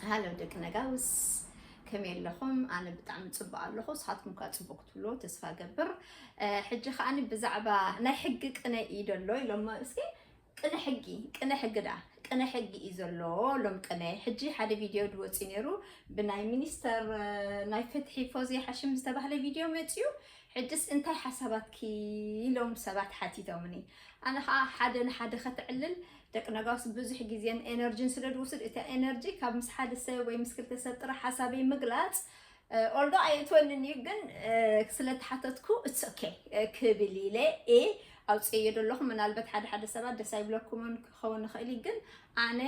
ሃሎ ደቂ ነጋውስ፣ ከመይ ኣለኹም? ኣነ ብጣዕሚ ጽቡቕ ኣለኹ፣ ንስኻትኩም ከኣ ጽቡቕ ክትብሉ ተስፋ ገብር። ሕጂ ከኣ ብዛዕባ ናይ ሕጊ ቅነ እዩ ደሎ ኢሎሞ። እስኪ ቅነ ሕጊ፣ ቅነ ሕጊ ዳ ቅነ ሕጊ እዩ ዘሎ ሎም ቅነ። ሕጂ ሓደ ቪድዮ ድወፂ ነይሩ፣ ብናይ ሚኒስተር ናይ ፍትሒ ፎዝያ ሓሽም ዝተባህለ ቪድዮ መፅዩ። ሕጅስ እንታይ ሓሳባትኪ ኢሎም ሰባት ሓቲቶምኒ። ኣነ ከዓ ሓደ ንሓደ ከተዕልል ደቂ ነጋውስ ብዙሕ ግዜን ኤነርጂን ስለ ዝወስድ፣ እቲ ኤነርጂ ካብ ምስ ሓደ ሰብ ወይ ምስ ክልተ ሰብ ጥራሕ ሓሳበይ ምግላፅ ኦልዶ ኣየእትወንን እዩ፣ ግን ስለ ተሓተትኩ it's okay ክብል ኢለ እየ ኣውፅእዮ ዘለኹ። ምናልባት ሓደ ሓደ ሰባት ደስ ኣይብለኩምን ክኸውን ይኽእል እዩ፣ ግን ኣነ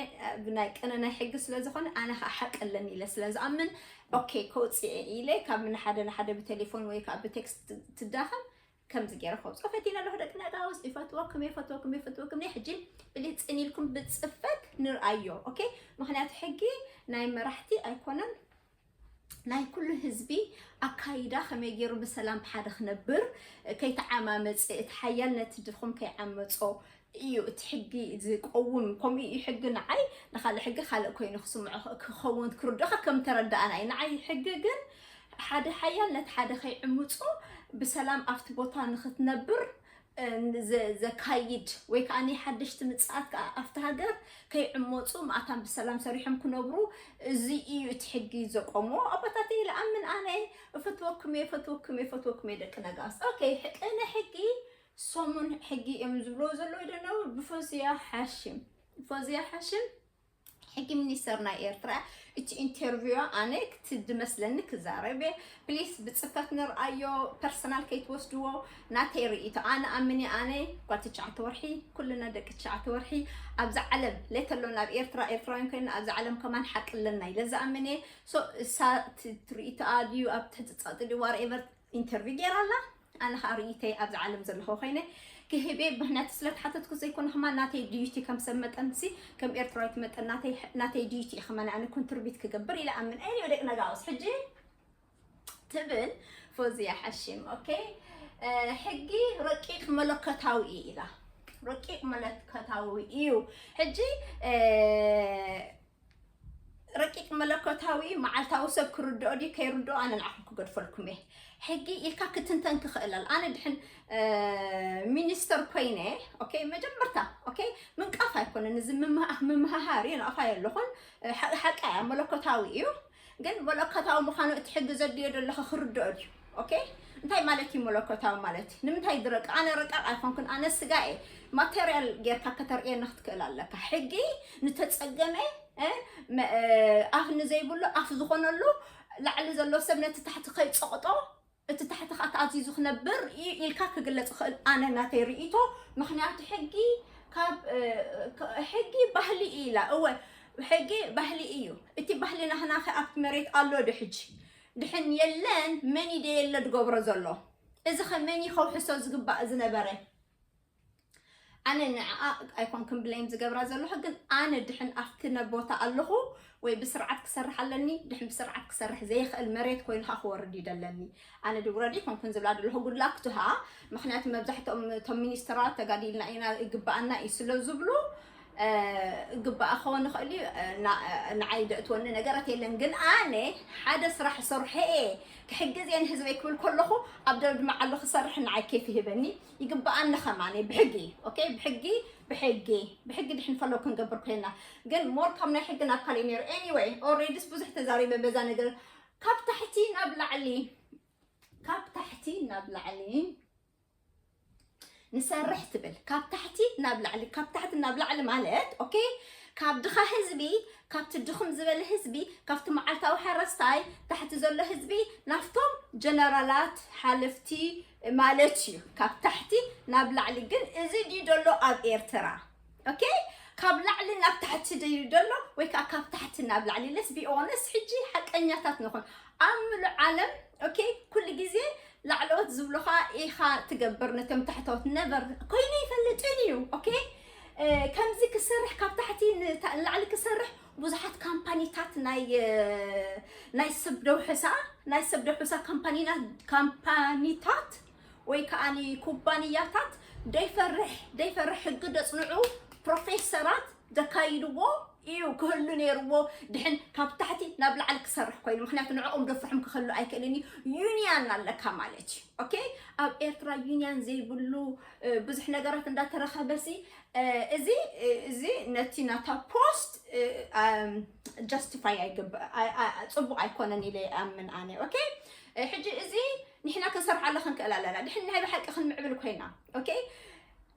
ብናይ ቅነ ናይ ሕጊ ስለ ዝኾነ ኣነ ከዓ ሓቂ ኣለኒ ኢለ ስለ ዝኣምን okay ከውፅእ ኢለ ካብ ንሓደ ንሓደ ብቴሌፎን ወይ ከዓ ብቴክስት ትዳኸም ከምዚ ገይረ ከውፅኦ ፈቲነ ኣለኹ። ደቂ ነጋውስ ይፈትወኩም እየ፣ ይፈትወኩም እየ፣ ይፈትወኩም እየ። ሕጂ ብሊፅን ኢልኩም ብፅፈት ንርኣዮ okay። ምክንያቱ ሕጊ ናይ መራሕቲ ኣይኮነን ናይ ኩሉ ህዝቢ ኣካይዳ ከመይ ገይሩ ብሰላም ብሓደ ክነብር ከይተዓማመፀ እቲ ሓያል ነቲ ድኹም ከይዓመፆ እዩ እቲ ሕጊ ዝቀውም። ከምኡ እዩ ሕጊ ንዓይ ንካልእ ሕጊ ካልእ ኮይኑ ክስምዖ ክኸውን ክርድኦካ ከም ተረዳእና እዩ። ንዓይ ሕጊ ግን ሓደ ሓያል ነቲ ሓደ ከይዕምፆ ብሰላም ኣብቲ ቦታ ንክትነብር ዘካይድ ወይ ከዓ ናይ ሓደሽቲ ምፅኣት ከዓ ኣብቲ ሃገር ከይዕመፁ ማእታን ብሰላም ሰሪሖም ክነብሩ እዚ እዩ እቲ ሕጊ ዘቆሞ። ኣቦታተይ ለኣምን ኣነ እፈትወኩም እየ፣ እፈትወኩም እየ፣ እፈትወኩም እየ ደቂ ነጋስ። okay ቅነ ሕጊ ሰሙን ሕጊ እዮም ዝብሎ ዘለዉ ደነው ብፎዝያ ሓሽም፣ ፎዝያ ሓሽም ሕጊ ሚኒስተር ናይ ኤርትራ። እቲ ኢንተርቪዋ ኣነ ክትድመስለኒ ክዛረብ እየ። ፕሊስ ብፅፈት ንርኣዮ፣ ፐርሰናል ከይትወስድዎ። ናተይ ርእይቶ ኣነ ኣምኒ ኣነ ጓል ትሽዓተ ወርሒ፣ ኩልና ደቂ ትሽዓተ ወርሒ ኣብዛ ዓለም ለተሎ ናብ ኤርትራ ኤርትራውያን ኮይና ኣብዛ ዓለም ከማን ሓቂ ኣለና ኢለ ዝኣምን እየ። ሶ እሳ ትርእይቶኣ ድዩ ኣብ ትሕቲ ጸቕጢ ድዩ ዋርኤቨር ኢንተርቪው ገይራ ኣላ። ኣነ ከዓ ርእይተይ ኣብዚ ዓለም ዘለኹ ኮይነ ክህቤ ብህነት ስለ ተሓተትኩ ዘይኮነ ከማ ናተይ ዲዩቲ ከም ሰብ መጠን ሲ ከም ኤርትራዊት መጠን ናተይ ናተይ ዲዩቲ እዩ ከማ ኣነ ኮንትሪቢት ክገብር ኢለ ኣምን። ኤኒ ደቂ ነጋውስ ሕጂ ትብል ፎዝያ ሓሽም okay ሕጊ ረቂቅ መለኮታዊ እዩ ኢላ። ረቂቅ መለኮታዊ እዩ። ሕጂ ረቂቅ መለኮታዊ መዓልታዊ ሰብ ክርድኦ ድዩ ከይርድኦ ኣነ ንዓኹም ክገድፈልኩም እየ። ሕጊ ኢልካ ክትንተን ክኽእላል ኣነ ድሕን ሚኒስተር ኮይነ okay መጀመርታ okay ምንቃፍ ኣይኮነን እዚ ምምሃሃር እዩ ንኣፋ የለኹን። ሓቂ እያ መለኮታዊ እዩ። ግን መለኮታዊ ምዃኑ እቲ ሕጊ ዘድልዮ ዘለኸ ክርድኦ ድዩ okay እንታይ ማለት እዩ መለኮታዊ ማለት? ንምንታይ ድረቅ ኣነ ረቃቅ ኣይኮንኩን ኣነ ስጋ እየ። ማቴሪያል ጌርካ ከተርእየኒ ክትክእል ኣለካ። ሕጊ ንተጸገመ ኣፍ ንዘይብሉ ኣፍ ዝኾነሉ ላዕሊ ዘሎ ሰብ ነቲ ታሕቲ ከይፀቕጦ እቲ ታሕቲ ከዓ ተኣዚዙ ክነብር ኢልካ ክግለፅ ይኽእል። ኣነ ናተይ ርእይቶ ምክንያቱ ሕጊ ካብ ሕጊ ባህሊ ኢላ እወ ሕጊ ባህሊ እዩ። እቲ ባህሊ ናህናኸ ኣብቲ መሬት ኣሎ ዶ ሕጂ? ድሕን የለን መን ኢደ የለ ድገብሮ ዘሎ? እዚ ከ መን ይኸውሕሶ ዝግባእ ዝነበረ? ኣነ ንዕኣ ኣይኮንክን ብለይም ዝገብራ ዘለኹ ግን ኣነ ድሕን ኣብቲ ነቦታ ኣለኹ ወይ ብስርዓት ክሰርሕ ኣለኒ ድሕን ብስርዓት ክሰርሕ ዘይኽእል መሬት ኮይኑ ከዓ ክወርድ እዩ ደለኒ። ኣነ ድውረድ ይኮንኩን ዝብላ ደለኹ ጉድላክ ቱሃ። ምክንያቱ መብዛሕትኦም እቶም ሚኒስትራት ተጋዲልና ኢና ይግባኣና እዩ ስለ ዝብሉ ግባኣ ክኸውን ይኽእል እዩ። ንዓይ ደእትወኒ ነገራት የለን ግን ኣነ ሓደ ስራሕ ሰርሐ እየ ክሕግዝ እየ ንህዝበይ ክብል ከለኹ ኣብ ደብድመ ዓሉ ክሰርሕ ንዓይ ኬፍ ይህበኒ። ይግባኣኒ ከማን ብሕጊ okay ብሕጊ ብሕጊ ብሕጊ ድሕን ፈለው ክንገብር ኮይና ግን ሞር ካብ ናይ ሕጊ ናብ ካልእ ነይሩ anyway already ብዙሕ ተዛሪበ በዛ ነገር ካብ ታሕቲ ናብ ላዕሊ ካብ ታሕቲ ናብ ላዕሊ ንሰርሕ ትብል ካብ ታሕቲ ናብ ላዕሊ ካብ ታሕቲ ናብ ላዕሊ ማለት okay ካብ ድኻ ህዝቢ ካብቲ ድኹም ዝበለ ህዝቢ ካብቲ መዓልታዊ ሓረስታይ ታሕቲ ዘሎ ህዝቢ ናፍቶም ጀነራላት ሓለፍቲ ማለት እዩ። ካብ ታሕቲ ናብ ላዕሊ ግን እዚ ድዩ ደሎ ኣብ ኤርትራ okay ካብ ላዕሊ ናብ ታሕቲ ድዩ ደሎ ወይ ከዓ ካብ ታሕቲ ናብ ላዕሊ let's be honest ሕጂ ሓቀኛታት ንኹን ኣብ ምሉእ ዓለም okay ኩሉ ግዜ ላዕለዎት ዝብሉኻ ኢኻ ትገብር ነቶም ታሕተዎት never ኮይኑ ይፈልጥን እዩ okay ከምዚ ክሰርሕ ካብ ታሕቲ ንላዕሊ ክሰርሕ ብዙሓት ካምፓኒታት ናይ ናይ ሰብ ደውሕሳ ናይ ሰብ ደውሕሳ ካምፓኒና ካምፓኒታት ወይ ከዓ ኩባንያታት ደይፈርሕ ደይፈርሕ ሕጊ ደፅንዑ ፕሮፌሰራት ዘካይድዎ እዩ ክህሉ ነይርዎ። ድሕን ካብ ታሕቲ ናብ ላዕሊ ክሰርሕ ኮይኑ፣ ምክንያቱ ንዕኦም ደፍርሖም ክህሉ ኣይክእልን እዩ። ዩኒያን ኣለካ ማለት እዩ። ኦኬ፣ ኣብ ኤርትራ ዩኒያን ዘይብሉ ብዙሕ ነገራት እንዳተረኸበሲ፣ እዚ እዚ ነቲ ናታ ፖስት ጀስቲፋይ ኣይግብ ጽቡቅ ኣይኮነን ኢለ ይኣምን ኣነ። ኦኬ፣ ሕጂ እዚ ንሕና ክንሰርሕ ኣለ ክንክእል ኣለና። ድሕን ናይ ብሓቂ ክንምዕብል ኮይና፣ ኦኬ፣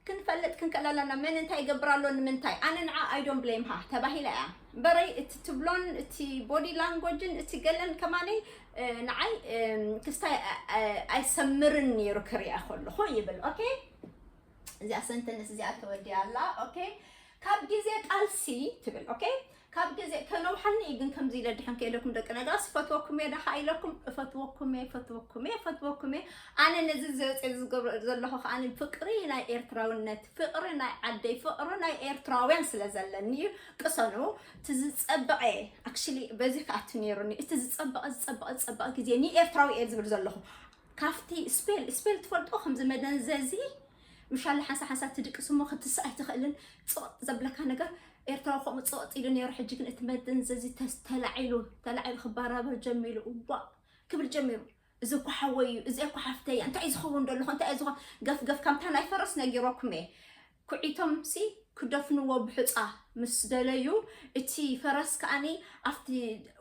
ክንፈልጥ ክንክእል ኣለና። መን እንታይ ይገብር ኣሎ ንምንታይ? ኣነ ንዓ I don't blame her ተባሂላ እያ እምበረይ፣ እቲ ትብሎን እቲ ቦዲ ላንጎጅን እቲ ገለን ከማነይ ንዓይ ክስታይ ኣይሰምርን ነይሩ ክሪኣ ከለኹ ይብል። ኦኬ፣ እዚኣ ሰንተንስ እዚኣ ተወዲያ ኣላ። ኦኬ፣ ካብ ግዜ ቃልሲ ትብል። ኦኬ፣ ካብ ግዜ ከነውሓኒ እዩ፣ ግን ከምዚ ኢለ ድሕን ከኢለኩም ደቂ ነጋስ፣ ፈትወኩም እየ ደሓ ኢለኩም፣ እፈትወኩም እየ፣ እፈትወኩም እየ፣ እፈትወኩም እየ። ኣነ ነዚ ዘውፅእ ዝገብሮ ዘለኹ ከኣ ፍቅሪ ናይ ኤርትራውነት፣ ፍቅሪ ናይ ዓደይ፣ ፍቅሪ ናይ ኤርትራውያን ስለ ዘለኒ እዩ። ቅሰኑ። እቲ ዝፀበቐ፣ ኣክሽሊ በዚ ክኣቱ ነይሩኒ፣ እቲ ዝፀበቐ ዝፀበቐ ዝፀበቐ ግዜ ንኤርትራዊ እየ ዝብል ዘለኹ። ካብቲ ስፔል ስፔል ትፈልጦ ከምዚ መደንዘዚ ምሻለ ሓንሳ ሓንሳ ትድቅስ እሞ ክትስእ ኣይትኽእልን። ጽቕጥ ዘብለካ ነገር ኤርትራዊ ከምኡ ጽቕጥ ኢሉ ነይሩ። ሕጂ ግን እቲ መደንዘዚ ተስ- ተላዒሉ ተላዒሉ ክባራበር ጀሚሉ። እዋ ክብል ጀሚሩ። እዚ እኮ ሓወይ እዩ፣ እዚ እኮ ሓፍተይ እያ፣ እንታይ እዩ ዝኸውን ደለኹ፣ እንታይ እዩ ዝኾን? ገፍ ገፍ ከምታ ናይ ፈረስ ነጊሮኩም እየ። ኩዒቶም ሲ ክደፍንዎ ብሑጻ ምስ ደለዩ፣ እቲ ፈረስ ከኣኒ ኣብቲ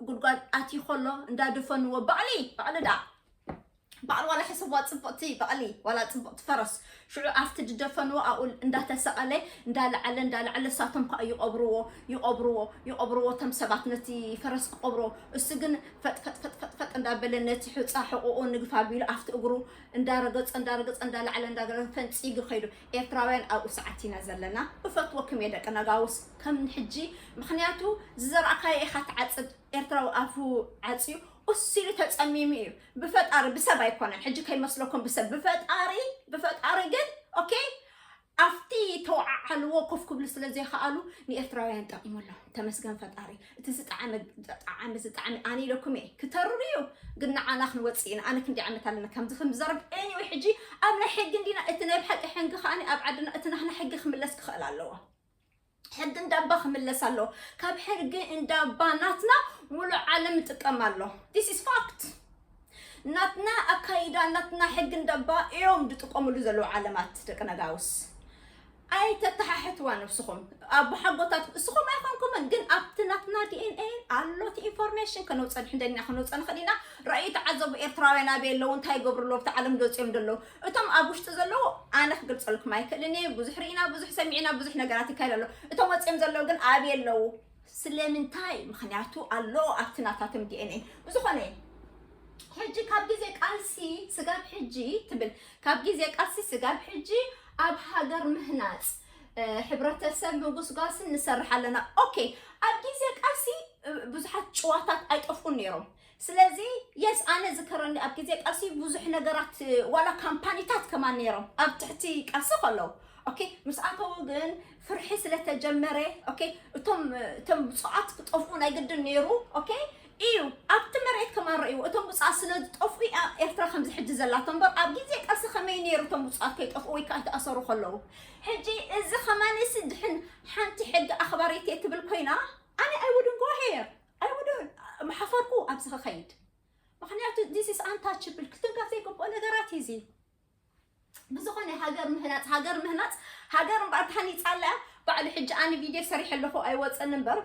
ጉድጓድ ኣትዩ ከሎ እንዳደፈንዎ፣ በቕሊ በቕሊ ዳ በዓል ዋላ ሕስዋ ጽብቕቲ በቕሊ ዋላ ጽብቕቲ ፈረስ ሽዑ ኣብቲ ዝደፈንዎ ኣብኡ እንዳተሰቐለ እንዳለዓለ እንዳለዓለ እሳቶም ከዓ ይቐብርዎ ይቐብርዎ ይቐብርዎ እቶም ሰባት ነቲ ፈረስ ክቐብሮ እሱ ግን ፈጥ ፈጥ ፈጥ ፈጥ ፈጥ እንዳበለ ነቲ ሑፃ ሕቑኡ ንግፍ ኣቢሉ ኣብቲ እግሩ እንዳረገጸ እንዳረገጸ እንዳለዓለ እንዳገረ ፈንጺጉ ከይዱ። ኤርትራውያን ኣብኡ ሰዓት ኢና ዘለና። እፈትወኩም እየ ደቂ ነጋውስ ከም ሕጂ ምክንያቱ ዝዘራእካዮ ኢኻ ትዓጽድ። ኤርትራዊ ኣፉ ዓጽዩ ኡስ ኢሉ ተጸሚሙ እዩ። ብፈጣሪ ብሰብ ኣይኮነን። ሕጂ ከይመስለኩም ብሰብ ብፈጣሪ ብፈጣሪ ግን ኦኬ ኣብቲ ተወዓዓልዎ ኮፍ ክብሉ ስለ ዘይከኣሉ ንኤርትራውያን ጠቂሙ ኣሎ። ተመስገን ፈጣሪ። እቲ ዝጠዓመ ዝጠዓመ ዝጠዓመ ኣነ ኢለኩም እየ ክተርር እዩ ግን ንዓና ክንወፅእ ኢና። ኣነ ክንደይ ዓመት ኣለና ከምዚ ከም ዝዛረብ anyway ሕጂ ኣብ ናይ ሕጊ እንዲና እቲ ናይ ብሓቂ ሕጊ ከኣኒ ኣብ ዓድና እቲ ናህና ሕጊ ክምለስ ክኽእል ኣለዎ። ሕጊ እንዳባ ክምለስ ኣሎ። ካብ ሕጊ እንዳባ ናትና ሙሉእ ዓለም ይጥቀም ኣሎ። This is fact። ናትና ኣካይዳ ናትና ሕጊ እንዳባ እዮም ዝጥቀምሉ ዘለዉ ዓለማት ደቂ ነጋውስ። ኣይተተሓሕትዋ ነብስኹም ኣቦሓጎታት እስኹም ኣይኮንኩምን ግን ኣብቲ ናትና DNA ኣሎ እቲ ኢንፎርሜሽን ከነውፀ ድሕን ደሊና ከነውፀ ንኽእል ኢና። ራእዩ ተዓዘቡ ኤርትራውያን ኣበይ ኣለዉ እንታይ ይገብሩ ኣለዉ ኣብቲ ዓለም ዝወፅኦም ዘለዉ እቶም ኣብ ውሽጢ ዘለዉ ኣነ ክገልፀልኩም ኣይክእልን እየ። ብዙሕ ርኢና ብዙሕ ሰሚዕና ብዙሕ ነገራት ይካየድ ኣሎ። እቶም ወፅኦም ዘለዉ ግን ኣበይ ኣለዉ? ስለምንታይ? ምኽንያቱ ኣሎ ኣብቲ ናታቶም DNA። ብዝኾነ ሕጂ ካብ ግዜ ቃልሲ ስጋብ ሕጂ ትብል ካብ ግዜ ቃልሲ ስጋብ ሕጂ ኣብ ሃገር ምህናፅ ሕብረተሰብ ምጉስጓስን ንሰርሕ ኣለና። ኦኬ ኣብ ግዜ ቃልሲ ብዙሓት ጭዋታት ኣይጠፍኡን ነይሮም። ስለዚ የስ ኣነ ዝከረኒ ኣብ ግዜ ቃልሲ ብዙሕ ነገራት ዋላ ካምፓኒታት ከማን ነይሮም ኣብ ትሕቲ ቃልሲ ከለዉ ኦኬ ምስ ኣተዉ ግን ፍርሒ ስለተጀመረ ኦኬ እቶም እቶም ብፁዓት ክጠፍኡ ናይ ግድን ነይሩ። ኦኬ እዩ ኣብቲ መሬት ከማን ረእይዎ እቶም ብፁዓት ስለ ዝጠፍኡ እያ ኤርትራ ከምዚ ሕጂ ዘላቶ እምበር ኣብ ግዜ ቃልሲ ከመይ ነይሩ እቶም ብፁዓት ከይጠፍኡ ወይ ከዓ ኣይተኣሰሩ ከለዉ ሕጂ እዚ ከማንሲ ድሕን ሓንቲ ሕጊ ኣኽባሪት እየ ትብል ኮይና ኣነ I wouldn't go here. I wouldn't ምሓፈርኩ ኣብዚ ክኸይድ ምክንያቱ this is untouchable ክትንከፍ ዘይግብኦ ነገራት እዩ እዚ። ብዝኾነ ሃገር ምህናፅ ሃገር ምህናፅ ሃገር እምበኣር ተሃኒፃ ኣላ። ባዕሉ ሕጂ ኣነ ቪድዮ ሰሪሐ ኣለኹ ኣይወፀን እምበር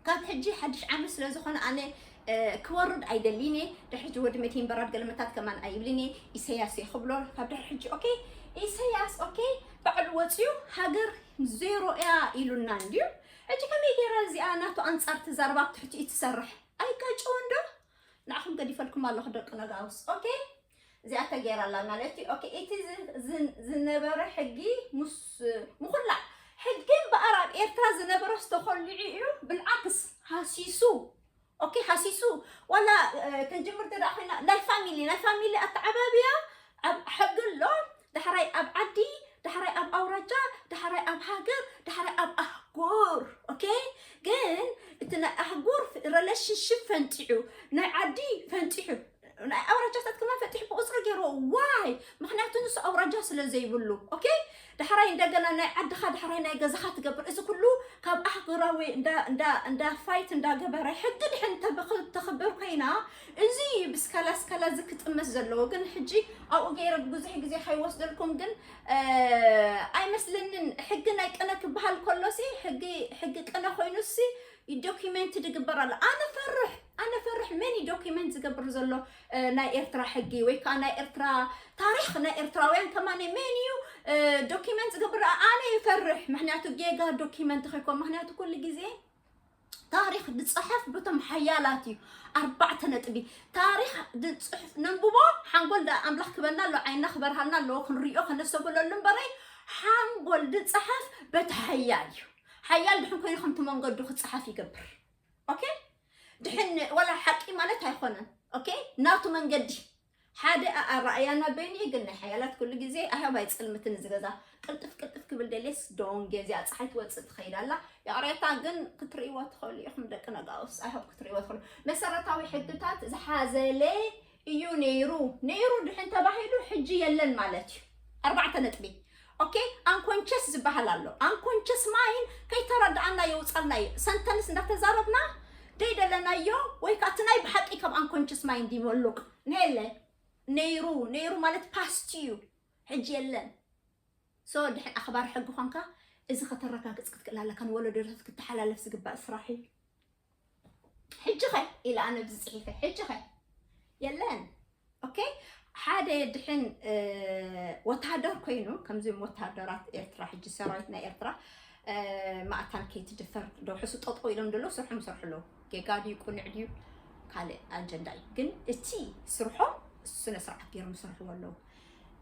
ካብ ሕጂ ሓድሽ ዓመት ስለ ዝኾነ ኣነ ክወርድ ኣይደሊን እየ። ድሕሪ ሕጂ ወዲ መቴን በራድ ገለመታት ከማን ኣይብልን እየ። ኢሰያስ እየ ክብሎ ካብ ድሕሪ ሕጂ ኦኬ ኢሰያስ ኦኬ ባዕሉ ወፅዩ ሃገር ዜሮ እያ ኢሉና እንድዩ። ሕጂ ከመይ ገይራ እዚኣ ናቱ ኣንፃር ትዛረብ ኣብ ትሕቲኡ ትሰርሕ ኣይጋጭውን ዶ? ንዓኹም ገዲፈልኩም ኣለኹ ደቂ ነጋውስ ኦኬ። እዚኣ ተገይራ ኣላ ማለት እዩ ኦኬ። እቲ ዝነበረ ሕጊ ምስ ምኹላዕ ሕጊ እምበኣር ኣብ ኤርትራ ዝነበረ ዝተኸልዑ እዩ። ብልዓክስ ሃሲሱ ኦኬ ሃሲሱ ዋላ ክንጅምር ተዳ ኮይና ናይ ፋሚሊ ናይ ፋሚሊ ኣተዓባብያ ኣብ ሕጊ ኣሎ። ዳሕራይ ኣብ ዓዲ ዳሕራይ ኣብ ኣውራጃ ዳሕራይ ኣብ ሃገር ዳሕራይ ኣብ ኣህጉር ኦኬ። ግን እቲ ናይ ኣህጉር relationship ፈንጢዑ ናይ ዓዲ ፈንጢሑ ናይ ኣውራጃታት ከማን ፈቲሑ ብቁፅሪ ገይርዎ። ዋይ? ምክንያቱ ንሱ ኣውራጃ ስለ ዘይብሉ። ኦኬ፣ ዳሕራይ እንደገና ናይ ዓድኻ ዳሕራይ ናይ ገዛኻ ትገብር። እዚ ኩሉ ካብ ኣህጉራዊ እንዳ እንዳ እንዳ ፋይት እንዳገበረ ሕጊ ድሕን ተብክ- ተኽብር ኮይና፣ እዚ ብስካላ ስካላ እዚ ክጥመስ ዘለዎ ግን ሕጂ ኣብኡ ገይረ ብዙሕ ግዜ ከይወስደልኩም ግን እ፣ ኣይመስለንን። ሕጊ ናይ ቅነ ክበሃል ከሎሲ ሕጊ ሕጊ ቅነ ኮይኑሲ ዶኪመንት ዝግበር ኣሎ። ኣነ ፈርሕ ኣነ ፈርሕ መን እዩ ዶኪመንት ዝገብር ዘሎ? እ፣ ናይ ኤርትራ ሕጊ ወይ ከዓ ናይ ኤርትራ ታሪክ ናይ ኤርትራውያን ከማን መን እዩ እ፣ ዶኪመንት ዝገብር? ኣነ ይፈርሕ። ምክንያቱ ጌጋ ዶኪመንት ከይኮን ምክንያቱ ኩሉ ግዜ ታሪክ ዝፅሐፍ በቶም ሓያላት እዩ። ኣርባዕተ ነጥቢ። ታሪክ ዝፅሕፍ ነንብቦ። ሓንጎል ዳ ኣምላኽ ክበና ኣሎ ዓይና ክበርሃልና ኣለዎ ክንሪኦ ከነሰበለሉ እምበረይ ሓንጎል ዝፅሐፍ በቲ ሓያል እዩ። ሓያል ድሕን ኮይኑ ከምቲ መንገዱ ክፅሓፍ ይገብር። ኦኬ፣ ድሕን ወላ ሓቂ ማለት ኣይኮነን። ኦኬ፣ ናቱ መንገዲ ሓደ ኣረኣያና በይኑ እዩ። ግን ናይ ሓያላት ኩሉ ግዜ ኣህባይ ፅልምትን እዚ ገዛ ቅልጥፍ ቅልጥፍ ክብል ደሌስ ዶንጌ እዚኣ ፀሓይ ትወፅእ ትኸይድ ኣላ። ይቕሬታ ግን ክትርእይዎ ትኽእሉ ኢኹም ደቂ ነጋውስ። ኣይ ሆፕ ክትርእይዎ ትኽእሉ። መሰረታዊ ሕግታት ዝሓዘለ እዩ ነይሩ። ነይሩ ድሕን ተባሂሉ ሕጂ የለን ማለት እዩ። ኣርባዕተ ነጥቢ። ኦኬ፣ ኣንኮንቸስ ዝበሃል ኣሎ። ኣንኮንቸስ ማይን ከይተረዳኣና የውፃልና እዩ። ሰንተንስ እንዳተዛረብና ደይደለናዮ ወይ ከዓ እቲ ናይ ብሓቂ ካብ ኣንኮንቸስ ማይንድ ይመሉቅ ነየለ ነይሩ ነይሩ ማለት ፓስት እዩ፣ ሕጂ የለን። ሶ ድሕን ኣኽባር ሕጊ ኳንካ እዚ ከተረጋግፅ ክትክእል ኣለካ። ንወለዶታት ክተሓላለፍ ዝግባእ ስራሕ እዩ። ሕጂ ኸ ኢለ ኣነ ብዚ ፅሒፈ ሕጂ ኸ የለን። ኦኬ፣ ሓደ ድሕን እ፣ ወታደር ኮይኑ ከምዚም ወታደራት ኤርትራ ሕጂ ሰራዊት ናይ ኤርትራ እ፣ ማእታን ከይትድፈር ዶ ሕሱ ጠጠው ኢሎም ደሎ ስርሖም ይሰርሑ ኣለዉ። ጌጋ ድዩ ቁንዕ ድዩ ካልእ ኣጀንዳ እዩ። ግን እቲ ስርሖም ስነ ስርዓት ገይሮም ይሰርሕዎ ኣለዉ።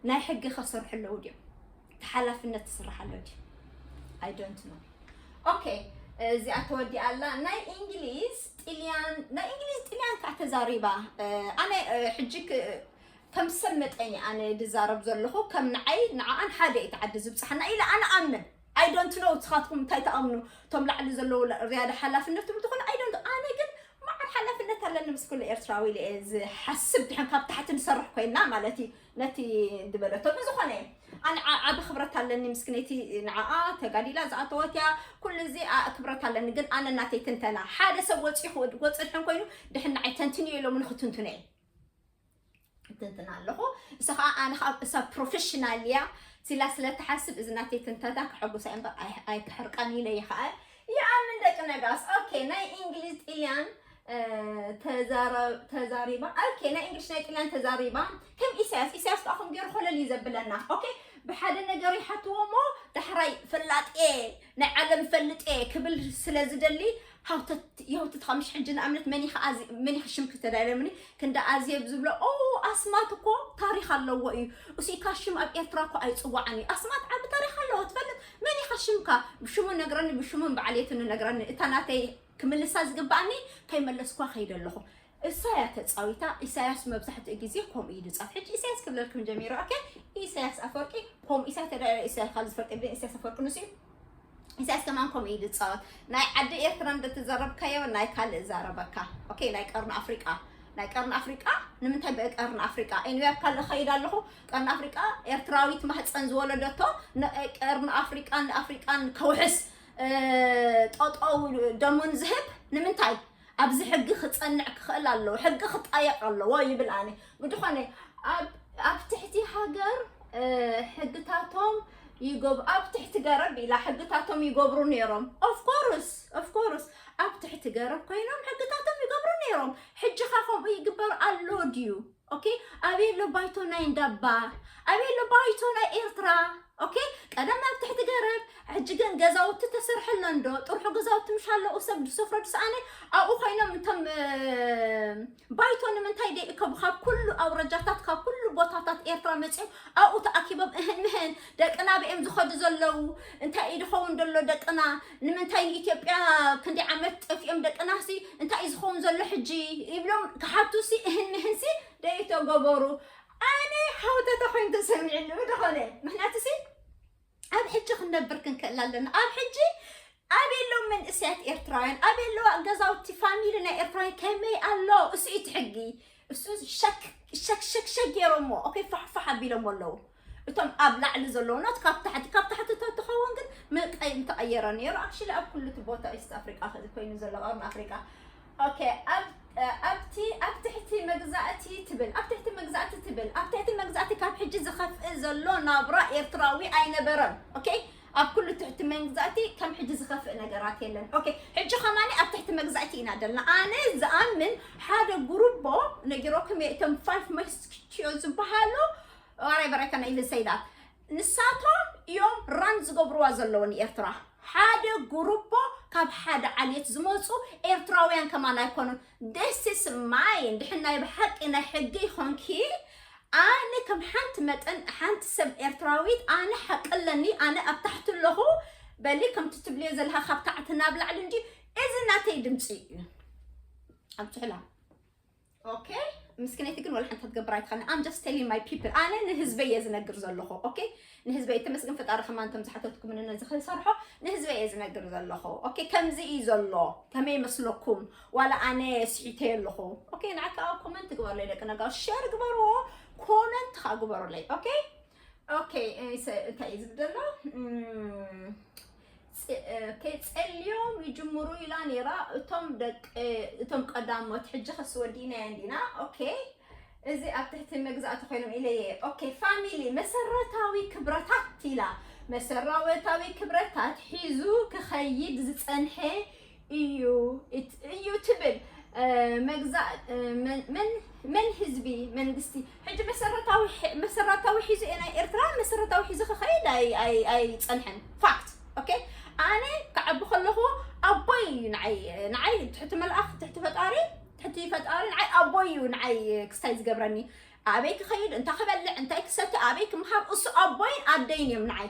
ናይ ሕጊ ከሰርሑ ኣለዉ ድዮም? እቲ ሓላፍነት ትስራሕ ኣሎ ድዩ? I don't know። ኦኬ፣ እዚኣ ተወዲኣ ኣላ። ናይ እንግሊዝ ጥልያን ናይ እንግሊዝ ጥልያን ከዓ ተዛሪባ። እ፣ ኣነ እ፣ ሕጂ ክ- ከም ሰብ መጠን እየ ኣነ ዝዛረብ ዘለኹ። ከም ንዓይ ንዓኣን ሓደ እዩ እቲ ዓዲ ዝብፅሓና ኢለ ኣነ ኣምን። I don't know ንስኻትኩም እንታይ ትኣምኑ? እቶም ላዕሊ ዘለዉ ላ- ዝያዳ ሓላፍነት ትብሉ ትኾኑ። I don't ኣነ ግን መዓር ሓላፍነት ኣለኒ ምስ ኩሉ ኤርትራዊ ኢለ እየ ዝሓስብ። ድሕን ካብ ታሕቲ ንሰርሕ ኮይና ማለት እዩ ነቲ ዝበለቶ ብዝኾነ ኣነ ዓ- ዓቢ ክብረት ኣለኒ ምስ ነቲ ንዓኣ ተጋዲላ ዝኣተወት እያ። ኩሉ እዚ ኣ- ክብረት ኣለኒ ግን ኣነ እናተይ ትንተና ሓደ ሰብ ወፂኡ ክወ- ክወፅእ ድሕን ኮይኑ ድሕን ንዓይ ተንትንዮ ኢሎም ንክትንትኖ እየ ትንትና ኣለኹ። እሳ ከዓ ኣነ ከዓ እሳ ፕሮፌሽናል እያ ሲላ ስለ ትሓስብ እዚ ናተይ ትንተታ ክሐጉሳ እምበር ኣይ- ኣይክሕርቃን ኢለ ይኸኣል ይኣምን ደቂ ነጋስ። ኦኬ፣ ናይ እንግሊዝ ጥልያን እ፣ ተዛረ- ተዛሪባ። ኦኬ፣ ናይ እንግሊሽ ናይ ጥልያን ተዛሪባ። ከም ኢሳያስ ኢሳያስ ከዓ ከም ገይሩ ኮለል እዩ ዘብለና። ኦኬ፣ ብሓደ ነገር ይሓትዎ እሞ ዳሕራይ ፈላጥ እየ ናይ ዓለም ፈልጥ እየ ክብል ስለ ዝደሊ ሃውተት የውትት ከምሽ ሕጂ ንኣብነት መን ኢኻ ኣዚ- መን ኢኻ ሽምኪ ተዳይለምኒ ክንዲ ኣዝየ ብዝብሎ ኦ ኣስማት እኮ ታሪክ ኣለዎ እዩ። እሱ ኢካ ሽም ኣብ ኤርትራ እኮ ኣይፅዋዕን እዩ። ኣስማት ዓቢ ታሪክ ኣለዎ ትፈልጥ? መን ኢኻ ሽምካ ብሽሙ ነግረኒ ብሽሙ በዓልየቱ ንነግረኒ እታ ናተይ ክምልሳ ዝግባኣኒ ከይመለስኳ ከይደ ኣለኹ። እሳ እያ ተፃዊታ። ኢሳያስ መብዛሕትኡ ግዜ ከምኡ እዩ ዝፃወት። ሕጂ ኢሳያስ ክብለልኩም ጀሚሩ። ኦኬ፣ ኢሳያስ ኣፈወርቂ ከምኡ ኢሳያስ ተዳ ኢሳያስ ካብ ዝፈልጥ ግን ኢሳያስ ኣፈወርቂ ንሱ እዩ። ኢሳያስ ከማን ከምኡ እዩ ዝፃወት። ናይ ዓዲ ኤርትራ እንደተዘረብካዮ ናይ ካልእ ዛረበካ። ኦኬ፣ ናይ ቀርኒ ኣፍሪቃ ናይ ቀርኒ ኣፍሪቃ ንምንታይ ብቀርኒ ኣፍሪቃ? ኤንዌ ኣብ ካልእ ኸይድ ኣለኹ። ቀርኒ ኣፍሪቃ ኤርትራዊት ማህፀን ዝወለደቶ ንቀርኒ ኣፍሪቃን ንኣፍሪቃን ከውሕስ እ፣ ጠጠው ደሙን ዝህብ ንምንታይ? ኣብዚ ሕጊ ክጸንዕ ክኽእል ኣለዎ፣ ሕጊ ክጣየቕ ኣለዎ ይብል ኣነ። ብድኾነ ኣብ ኣብ ትሕቲ ሃገር እ፣ ሕግታቶም ይገብ ኣብ ትሕቲ ገረብ ኢላ ሕግታቶም ይገብሩ ነይሮም። Of course of course ኣብ ትሕቲ ገረብ ኮይኖም ሕግታቶም ይገብሩ ነይሮም። ሕጂ ኸ ከምኡ ይግበር ኣሎ ድዩ? ኦኬ፣ ኣበይ ኣሎ ባይቶ ናይ እንዳባ? ኣበይ ኣሎ ባይቶ ናይ ኤርትራ? ኦኬ፣ ቀደም ኣብ ትሕቲ ገረብ፣ ሕጂ ግን ገዛውቲ ተሰርሐለን ዶ? ጥርሑ ገዛውቲ ምሽ ኣለዉ ሰብ ዝሰፍሮ ዝሰኣነ ኣብኡ ኮይኖም እቶም እ፣ ባይቶ ንምንታይ ደይእከቡ ካብ ኩሉ ኣውረጃታት ካብ ኩሉ ቦታታት ኤርትራ መፅዮም ኣብኡ ተኣኪቦም እህን ምህን ደቅና ብኦም ዝኸዱ ዘለዉ እንታይ እዩ ዝኸውን ዘሎ ደቅና ንምንታይ ንኢትዮጵያ ክንደይ ዓመት ጠፊኦም ደቅና ሲ እንታይ እዩ ዝኸውን ዘሎ ሕጂ ይብሎም ክሓቱ ሲ እህን ምህን ሲ ደይተገበሩ ኣነ ሃውተተ ኮይኑ ተሰሚዕኒ ብድኾነ ምክንያቱ ሲ ኣብ ሕጂ ክንነብር ክንክእል ኣለና ኣብ ሕጂ ኣበይ ኣለዉ መንእሰያት ኤርትራውያን ኣበይ ኣለዋ ገዛውቲ ፋሚሊ ናይ ኤርትራውያን ከመይ ኣሎ እሱ እዩ እቲ ሕጊ እሱ ሸክ ሸክ ሸክ ሸክ ገይሮሞ። ኦኬ፣ ፋሕ ፋሕ ኣቢሎሞ ኣለዉ። እቶም ኣብ ላዕሊ ዘለዉ ኖት ካብ ታሕቲ፣ ካብ ታሕቲ ተትኸውን ግን ምቀይ ምተቐየረ ነይሩ። ኣክሽሊ ኣብ ኩሉ እቲ ቦታ ኢስት ኣፍሪቃ ኮይኑ ዘሎ ቀርኒ ኣፍሪቃ። ኦኬ፣ ኣብ ኣብቲ ኣብ ትሕቲ መግዛእቲ ትብል ኣብ ትሕቲ መግዛእቲ ትብል ኣብ ትሕቲ መግዛእቲ ካብ ሕጂ ዝኸፍእ ዘሎ ናብራ ኤርትራዊ ኣይነበረን። ኦኬ፣ ኣብ ኩሉ ትሕቲ መግዛእቲ ከም ሕጂ ዝኸፍእ ነገራት የለን። ኦኬ፣ ሕጂ ከማኒ ኣብ ትሕቲ መግዛእቲ ኢና ደልና። ኣነ ዝኣምን ሓደ ጉሩቦ ነጊሮኩም እየ፣ እቶም ፋይፍ መስኪዮ ዝበሃሉ፣ whatever፣ I can even say that። ንሳቶም እዮም ራን ዝገብርዋ ዘለዉ ንኤርትራ። ሓደ ጉሩቦ ካብ ሓደ ዓሌት ዝመፁ ኤርትራውያን ከማን ኣይኮኑን። This is mine። ድሕን ናይ ብሓቂ ናይ ሕጊ ይኾንኪ፣ ኣነ ከም ሓንቲ መጠን ሓንቲ ሰብ ኤርትራዊት ኣነ ሓቂ ኣለኒ። ኣነ ኣብ ታሕቲ ኣለኹ በሊ፣ ከምቲ ትብልዮ ዘለኻ ካብ ታሕቲ ናብ ላዕሊ እንጂ፣ እዚ ናተይ ድምፂ እዩ። ኣብፅሕላ። ኦኬ፣ ምስክነይቲ ግን ወላ ሓንቲ ክትገብር ኣይትኽእልን። I'm just telling my people። ኣነ ንህዝበይ እየ ዝነግር ዘለኹ። ኦኬ፣ ንህዝበይ ተመስገን ፈጣሪ ከማን እንቶም ዝሓተትኩምኒ ነዚ ክሰርሖ ንህዝበይ እየ ዝነግር ዘለኹ። ኦኬ፣ ከምዚ እዩ ዘሎ። ከመይ ይመስለኩም? ዋላ ኣነ ስሒተ ኣለኹ። ኦኬ፣ ንዓካ ኮመንት ግበሩለይ ደቂ ነጋሽ፣ ሼር ግበርዎ፣ ኮመንት ከዓ ግበሩለይ። ኦኬ፣ ኦኬ፣ እ፣ ሰ-፣ እንታይ እዩ ዝብል ዘሎ? እም፣ ጸ-፣ እ፣ ኦኬ፣ ጸልዮም ይጅምሩ ኢላ ነይራ። እቶም ደቂ፣ እቶም ቀዳሞት፣ ሕጂ ከስ ወዲእናዮ እንዲና። ኦኬ፣ እዚ ኣብ ትሕቲ መግዛእቲ ኮይኖም ኢለየ። ኦኬ፣ ፋሚሊ መሰረታዊ ክብረታት ኢላ። መሰረታዊ ክብረታት ሒዙ ክኸይድ ዝጸንሐ እዩ፣ እት-፣ እዩ ትብል። እ፣ መግዛእ-፣ እ፣ መን፣ መን፣ መን ህዝቢ መንግስቲ? ሕጂ መሰረታዊ ሕ-፣ መሰረታዊ ሒዙ እየ ናይ ኤርትራ መሰረታዊ ሒዙ ክኸይድ ኣይ-፣ ኣይ-፣ ኣይጸንሐን። ፋክት። ኦኬ፣ ኣነ ክዓቢ ከለኹ ኣቦይ እዩ ንዓይ፣ ንዓይ ትሕቲ መልኣኽ፣ ትሕቲ ፈጣሪ፣ ትሕቲ ፈጣሪ ንዓይ ኣቦይ እዩ ንዓይ ክስታይ ዝገብረኒ። ኣበይ ክኸይድ፣ እንታይ ክበልዕ፣ እንታይ ክሰቲ፣ ኣበይ ክምሃር፣ እሱ ኣቦይን ኣደይን እዮም ንዓይ።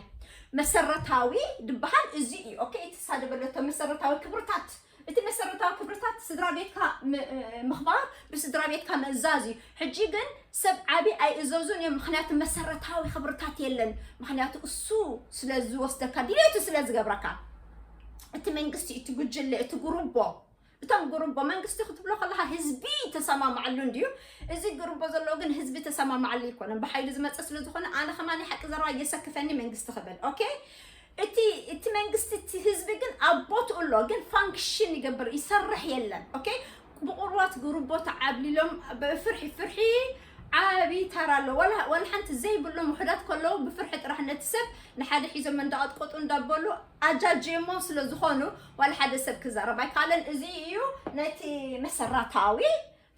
መሰረታዊ ድበሃል እዚ እዩ። ኦኬ፣ እትሳደበለቶ መሰረታዊ ክብርታት፣ እቲ መሰረታዊ ክብርታት ስድራ ቤትካ ም-፣ ምኽባር፣ ብስድራ ቤትካ ምእዛዝ እዩ። ሕጂ ግን ሰብ ዓቢ ኣይእዘዙን እዮም፣ ምኽንያቱ መሰረታዊ ክብርታት የለን። ምኽንያቱ እሱ ስለ ዝወስደካ፣ ድሌቱ ስለ ዝገብረካ፣ እቲ መንግስቲ፣ እቲ ጉጅለ፣ እቲ ጉሩቦ፣ እቶም ጉሩቦ መንግስቲ ክትብሎ ከለኻ ህዝቢ ተሰማማዓሉ እንድዩ። እዚ ጉሩቦ ዘሎ ግን ህዝቢ ተሰማማዓሉ ኣይኮነን። ብሓይሊ ዝመጸ ስለ ዝኾነ ኣነ ከማን ሓቂ ዘረባ እየሰክፈኒ መንግስቲ ክብል። ኦኬ? እቲ፣ እቲ መንግስቲ፣ እቲ ህዝቢ ግን ኣብ ቦትኡ ኣሎ፣ ግን ፋንክሽን ይገብር፣ ይሰርሕ የለን። ኦኬ? ብቑሩባት ጉሩቦ ተዓብሊሎም ብፍርሒ፣ ፍርሒ ዓቢ ተራ ኣሎ። ዋላ፣ ዋላ ሓንቲ ዘይብሎም ውሑዳት ከለዉ ብፍርሒ ጥራሕ ነቲ ሰብ ንሓደ ሒዞም እንዳቐጥቀጡ እንዳበሉ ኣጃጅሞ ስለ ዝኾኑ ዋላ ሓደ ሰብ ክዛረብ ኣይከኣለን። እዚ እዩ ነቲ መሰረታዊ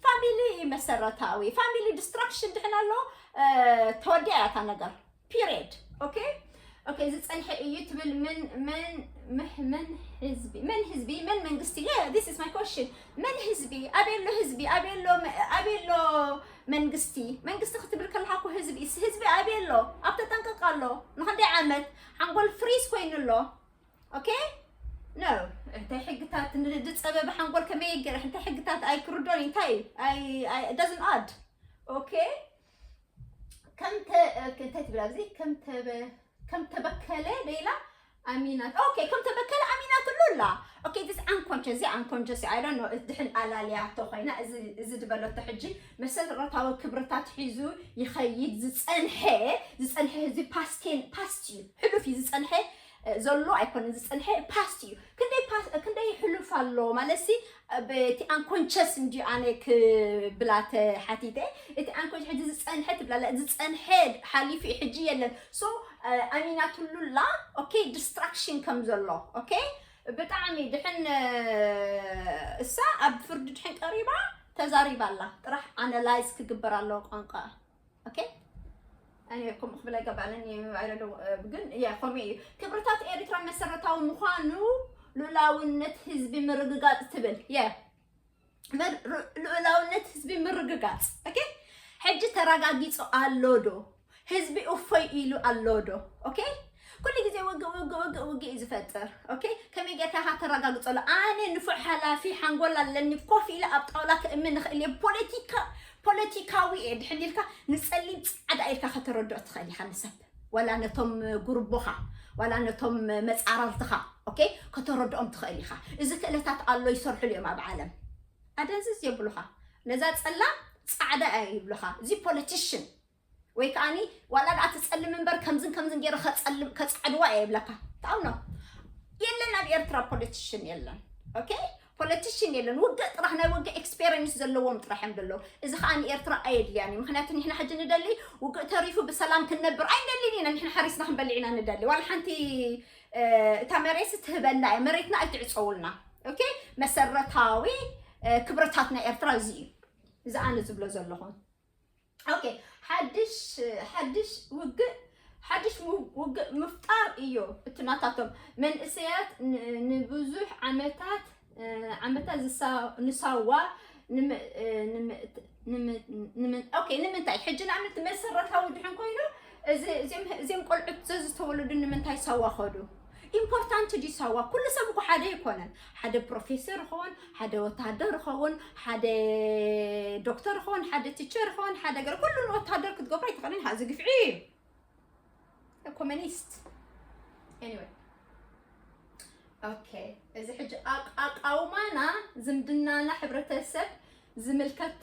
ፋሚሊ፣ መሰረታዊ ፋሚሊ ዲስትራክሽን ድሕን ኣሎ፣ እ፣ ተወዲኣ እያ እታ ነገር። ፒሪየድ። ኦኬ? ኦኬ፣ ዝጸንሐ እዩ ትብል። ምን፣ ምን፣ ምህ-፣ ምን ህዝቢ፣ ምን ህዝቢ፣ ምን መንግስቲ? Yeah, this is my question። ምን ህዝቢ? ኣበይ ኣሎ ህዝቢ? ኣበይ ኣሎ መ-፣ ኣበይ ኣሎ መንግስቲ? መንግስቲ ክትብል ከለኻ እኮ ህዝቢ፣ ህዝቢ ኣበይ ኣሎ? ኣብ ተጠንቀቕ ኣሎ። ንኽንደይ ዓመት ሓንጎል ፍሪዝ ኮይኑ ኣሎ? ኦኬ? ኖ፣ እንታይ ሕግታት ን-፣ ዝጸበበ ሓንጎል ከመይ ይገርሕ? እንታይ ሕግታት ኣይክርዶን እዩ? እንታይ እዩ? ኣይ፣ ኣይ፣ it doesn't add። ኦኬ? ከም ተ-፣ እ፣ እንታይ ትብል ኣብዚ? ከም ተበ-፣ ከም ተበከለ ሌላ ኣሚናት። ኦኬ፣ ከም ተበከለ ኣሚናት ሉላ። ኦኬ፣ this unconscious፣ እዚ unconscious፣ I don't know፣ ድሕን ኣላልያቶ ኮይና፣ እዚ፣ እዚ ዝበለቶ ሕጂ መሰረታዊ ክብርታት ሒዙ ይኸይድ ዝጸንሐ፣ ዝጸንሐ ህዝቢ ፓስቴን፣ ፓስት እዩ። ሕሉፍ እዩ ዝጸንሐ፣ እ፣ ዘሎ ኣይኮነን ዝጸንሐ፣ ፓስት እዩ። ክንደይ ፓስ-፣ ክንደይ ሕሉፍ ኣሎ ማለት ሲ፣ እ፣ በቲ ኣንኮንሸስ እንዲ ኣነ ክብላ ተሓቲተ፣ እቲ ኣንኮንሸስ ሕጂ ዝጸንሐ ትብላላ፣ ዝጸንሐ ሓሊፉ እዩ፣ ሕጂ የለን። ሶ፣ እ፣ ኣሚናትሉላ፣ ኦኬ፣ ዲስትራክሽን ከም ዘሎ፣ ኦኬ፣ ብጣዕሚ ድሕን፣ እ፣ እሳ ኣብ ፍርዲ ድሕን ቀሪባ ተዛሪባ ኣላ። ጥራሕ ኣናላይዝ ክግበር ኣለዎ ቋንቋ። ኦኬ? ኣነ ከምኡ ክብል ኣይገባእንን እዩ፣ I don't know፣ እ፣ ግን፣ የ፣ ከምኡ እዩ። ክብርታት ኤርትራ መሰረታዊ ምዃኑ ልኡላውነት ህዝቢ ምርግጋጽ ትብል። የ፣ ምር-፣ ር-፣ ልኡላውነት ህዝቢ ምርግጋጽ። ኦኬ? ሕጂ ተረጋጊጹ ኣሎ ዶ? ህዝቢ እፎይ ኢሉ ኣሎ ዶ? ኦኬ? ኩሉ ግዜ ውግእ፣ ውግእ፣ ውግእ፣ ውግእ እዩ ዝፈጥር። ኦኬ? ከመይ ጌርካ ኢኻ ተረጋግጸሉ? ኣነ ንፉዕ ሓላፊ ሓንጎል ኣለኒ፣ ኮፍ ኢለ ኣብ ጣውላ ክእምን እኽእል እየ። ፖለቲካ፣ ፖለቲካዊ እየ። ድሕን ኢልካ ንጸሊም ጻዕዳ ኢልካ ከተረድኦ ትኽእል ኢኻ ንሰብ። ዋላ ነቶም ጉርቦኻ፣ ዋላ ነቶም መጻረርትኻ፣ ኦኬ? ከተረድኦም ትኽእል ኢኻ። እዚ ክእለታት ኣሎ፣ ይሰርሑሉ እዮም ኣብ ዓለም። ኣደንዝዝ የብሉኻ። ነዛ ጸላም ጻዕዳ እያ ይብሉኻ። እዚ ፖለቲሽን ወይ ከዓኒ ዋላ ደኣ ትጸልም እምበር ከምዝን ከምዝን ገይረ ከጸልም ከጻዕድዋ እየ ይብለካ። ታምኖ የለን ኣብ ኤርትራ ፖለቲሽን የለን። ኦኬ ፖለቲሽን የለን። ውግእ ጥራሕ ናይ ውግእ ኤክስፔሪንስ ዘለዎም ጥራሕ እዮም ዘለዉ። እዚ ከዓ ንኤርትራ ኣየድልያን እዩ። ምክንያቱ ንሕና ሕጂ ንደሊ ውግእ ተሪፉ ብሰላም ክንነብር ኣይንደልን ኢና። ንሕና ሓሪስና ክንበልዕ ኢና ንደሊ። ዋላ ሓንቲ እታ መሬት ትህበና እያ። መሬትና ኣይትዕፀውልና። ኦኬ መሰረታዊ ክብርታት ናይ ኤርትራ እዚ እዩ። እዚ ኣነ ዝብሎ ዘለኹ። ኦኬ ሓድሽ ሓድሽ ውግእ ሓድሽ ውግእ ምፍጣር እዩ። እቲ ናታቶም መንእሰያት ንብዙሕ ዓመታት ዓመታት ንሳዋ ንምንታይ ሕጂ ንኣብነት መሰረታዊ ድሕን ኮይኑ እዚኦም ቆልዑት ዘዝተወለዱ ንምንታይ ሳዋ ኸዱ? ኢምፖርታንት ድዩ ሳዋ? ኩሉ ሰብ እኮ ሓደ ኣይኮነን። ሓደ ፕሮፌሰር ይኸውን፣ ሓደ ወታደር ይኸውን፣ ሓደ ዶክተር ይኸውን፣ ሓደ ቲቸር ይኸውን፣ ሓደ ገለ ኩሉ ንወታደር ክትገብሮ ኣይትኽእልን። እዚ ግፍዒ እዩ። ኮሚኒስት። Anyway okay እዚ ሕጂ ኣቃውማና ዝምድናና ሕብረተሰብ ዝምልከት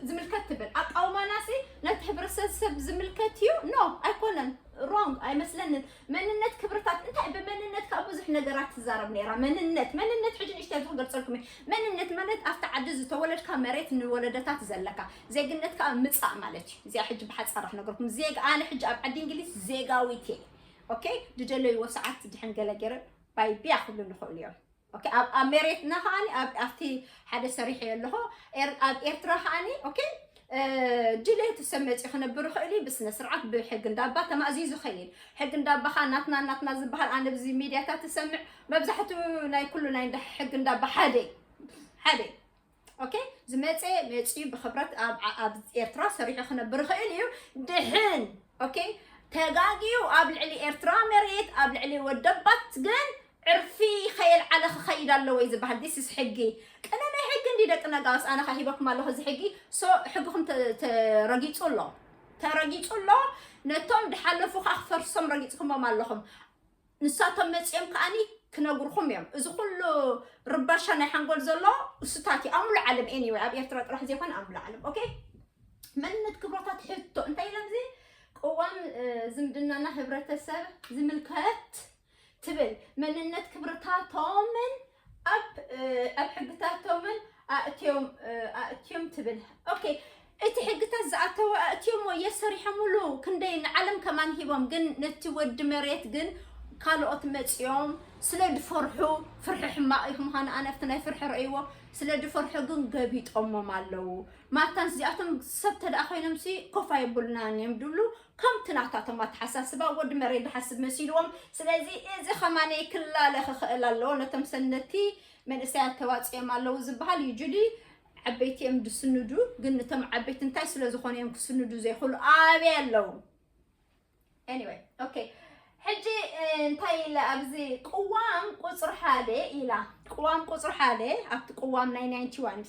ዝምልከት ትብል ኣቃውማና ሲ ነቲ ሕብረተሰብ ዝምልከት እዩ? ኖ ኣይኮነን። ሮንግ ኣይመስለንን። መንነት ክብርታት እንታይ ብመንነት ካብ ብዙሕ ነገራት ትዛረብ ነይራ። መንነት መንነት ሕጂ ንእሽተይ ክገልፀልኩም መንነት ማለት ኣብቲ ዓዲ ዝተወለድካ መሬት ንወለደታት ዘለካ ዜግነት ከዓ ምፃእ ማለት እዩ። እዚኣ ሕጂ ብሓፃራ ክነገርኩም ዜጋ ኣነ ሕጂ ኣብ ዓዲ እንግሊዝ ዜጋዊት እየ። ኦኬ ድደለይዎ ሰዓት ድሕን ገለ ገይረ ባይ ቢያ ክብሉ ንኽእሉ እዮም። ኦኬ ኣብ ኣብ መሬትና ከዓኒ ኣብ ኣብቲ ሓደ ሰሪሐ ኣለኹ። ኣብ ኤርትራ ከዓኒ ኦኬ ድሌት ሰብ መፂኡ ክነብር ይኽእል እዩ። ብስነ ስርዓት ብሕጊ እንዳባ ተማእዚዙ ይኸይድ። ሕጊ እንዳባ ከዓ ናትና ናትና ዝበሃል ኣነ ብዚ ሚድያታት ትሰምዕ መብዛሕትኡ ናይ ኩሉ ናይ እንዳ ሕጊ እንዳባ ሓደ ሓደ ኦኬ ዝመፀ መፂኡ ብክብረት ኣብ ኣብ ኤርትራ ሰሪሑ ክነብር ይኽእል እዩ። ድሕን ኦኬ ተጋጊዩ ኣብ ልዕሊ ኤርትራ መሬት ኣብ ልዕሊ ወደባት ግን ዕርፊ ከየልዓለ ክኸይድ ኣለዎ እዩ ዝበሃል። This is ሕጊ። ቅነ ናይ ሕጊ እንዲ ደቂ ነጋውስ ኣነ ካ ሂበኩም ኣለኹ እዚ ሕጊ። So ሕግኹም ተረጊፁ ኣሎ ተረጊፁ ኣሎ። ነቶም ድሓለፉ ከዓ ክፈርሶም ረጊፅኩሞም ኣለኹም። ንሳቶም መፂኦም ከዓኒ ክነግርኹም እዮም። እዚ ኩሉ ርባሻ ናይ ሓንጎል ዘሎ እሱታት እዩ ኣብ ሙሉ ዓለም። Anyway ኣብ ኤርትራ ጥራሕ ዘይኮነ ኣብ ሙሉ ዓለም። ኦኬ መንነት ክብሮታት ሕቶ እንታይ ኢሎም እዚ ቅዋም ዝምድናና ህብረተሰብ ዝምልከት ትብል መንነት ክብርታቶምን ኣብ ኣብ ሕግታቶምን ኣእትዮም ኣእትዮም ትብል። ኦኬ እቲ ሕግታት ዝኣተወ ኣእትዮሞ የሰሪሖምሉ ክንደይ ንዓለም ከማን ሂቦም ግን ነቲ ወዲ መሬት ግን ካልኦት መፂኦም ስለ ድፈርሑ ፍርሒ ሕማቕ እዩ ምዃኑ ኣነ ኣብቲ ናይ ፍርሒ ረእይዎ ስለ ድፈርሑ ግን ገቢጦሞም ኣለዉ። ማታን እዚኣቶም ሰብ ተደኣ ኮይኖም ሲ ኮፍ ኣይብሉናን እዮም ድብሉ ከምቲ ናታቶም ኣተሓሳስባ ወዲ መሬት ድሓስብ መሲልዎም። ስለዚ እዚ ከማነይ ክላለ ክኽእል ኣለዎ ነቶም ሰነቲ መንእሰያት ተዋፅኦም ኣለዉ ዝበሃል እዩ ጁሊ። ዓበይቲ እዮም ዝስንዱ ግን እቶም ዓበይቲ እንታይ ስለ ዝኾኑ እዮም ክስንዱ ዘይኽእሉ ኣበይ ኣለዉ? Anyway okay ሕጂ እንታይ ኢለ ኣብዚ ቅዋም ቁፅሪ ሓደ ኢላ ቅዋም ቁፅሪ ሓደ ኣብቲ ቅዋም ናይ ናይንቲ ዋን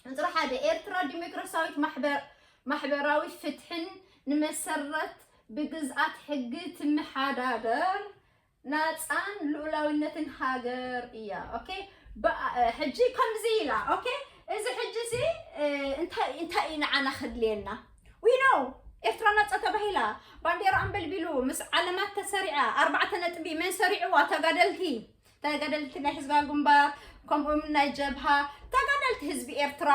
ቁፅሪ ሓደ ኤርትራ ዲሞክራሲያዊት ማሕበራዊ ፍትሕን ንመሰረት ብግዝኣት ሕጊ ትመሓዳደር ናፃን ልኡላዊነትን ሃገር እያ። ኦኬ ሕጂ ከምዚ ኢላ ኦኬ እዚ ሕጂ እዚ እንታይ እንታይ እዩ ንዓና ክድልየና? We know ኤርትራ ናፃ ተባሂላ ባንዴራ ኣንበልቢሉ ምስ ዓለማት ተሰሪዓ ኣርባዕተ ነጥቢ መን ሰሪዕዋ? ተጋደልቲ ተጋደልቲ ናይ ህዝባዊ ግንባር ከምኡ ናይ ጀብሃ ተጋደልቲ ህዝቢ ኤርትራ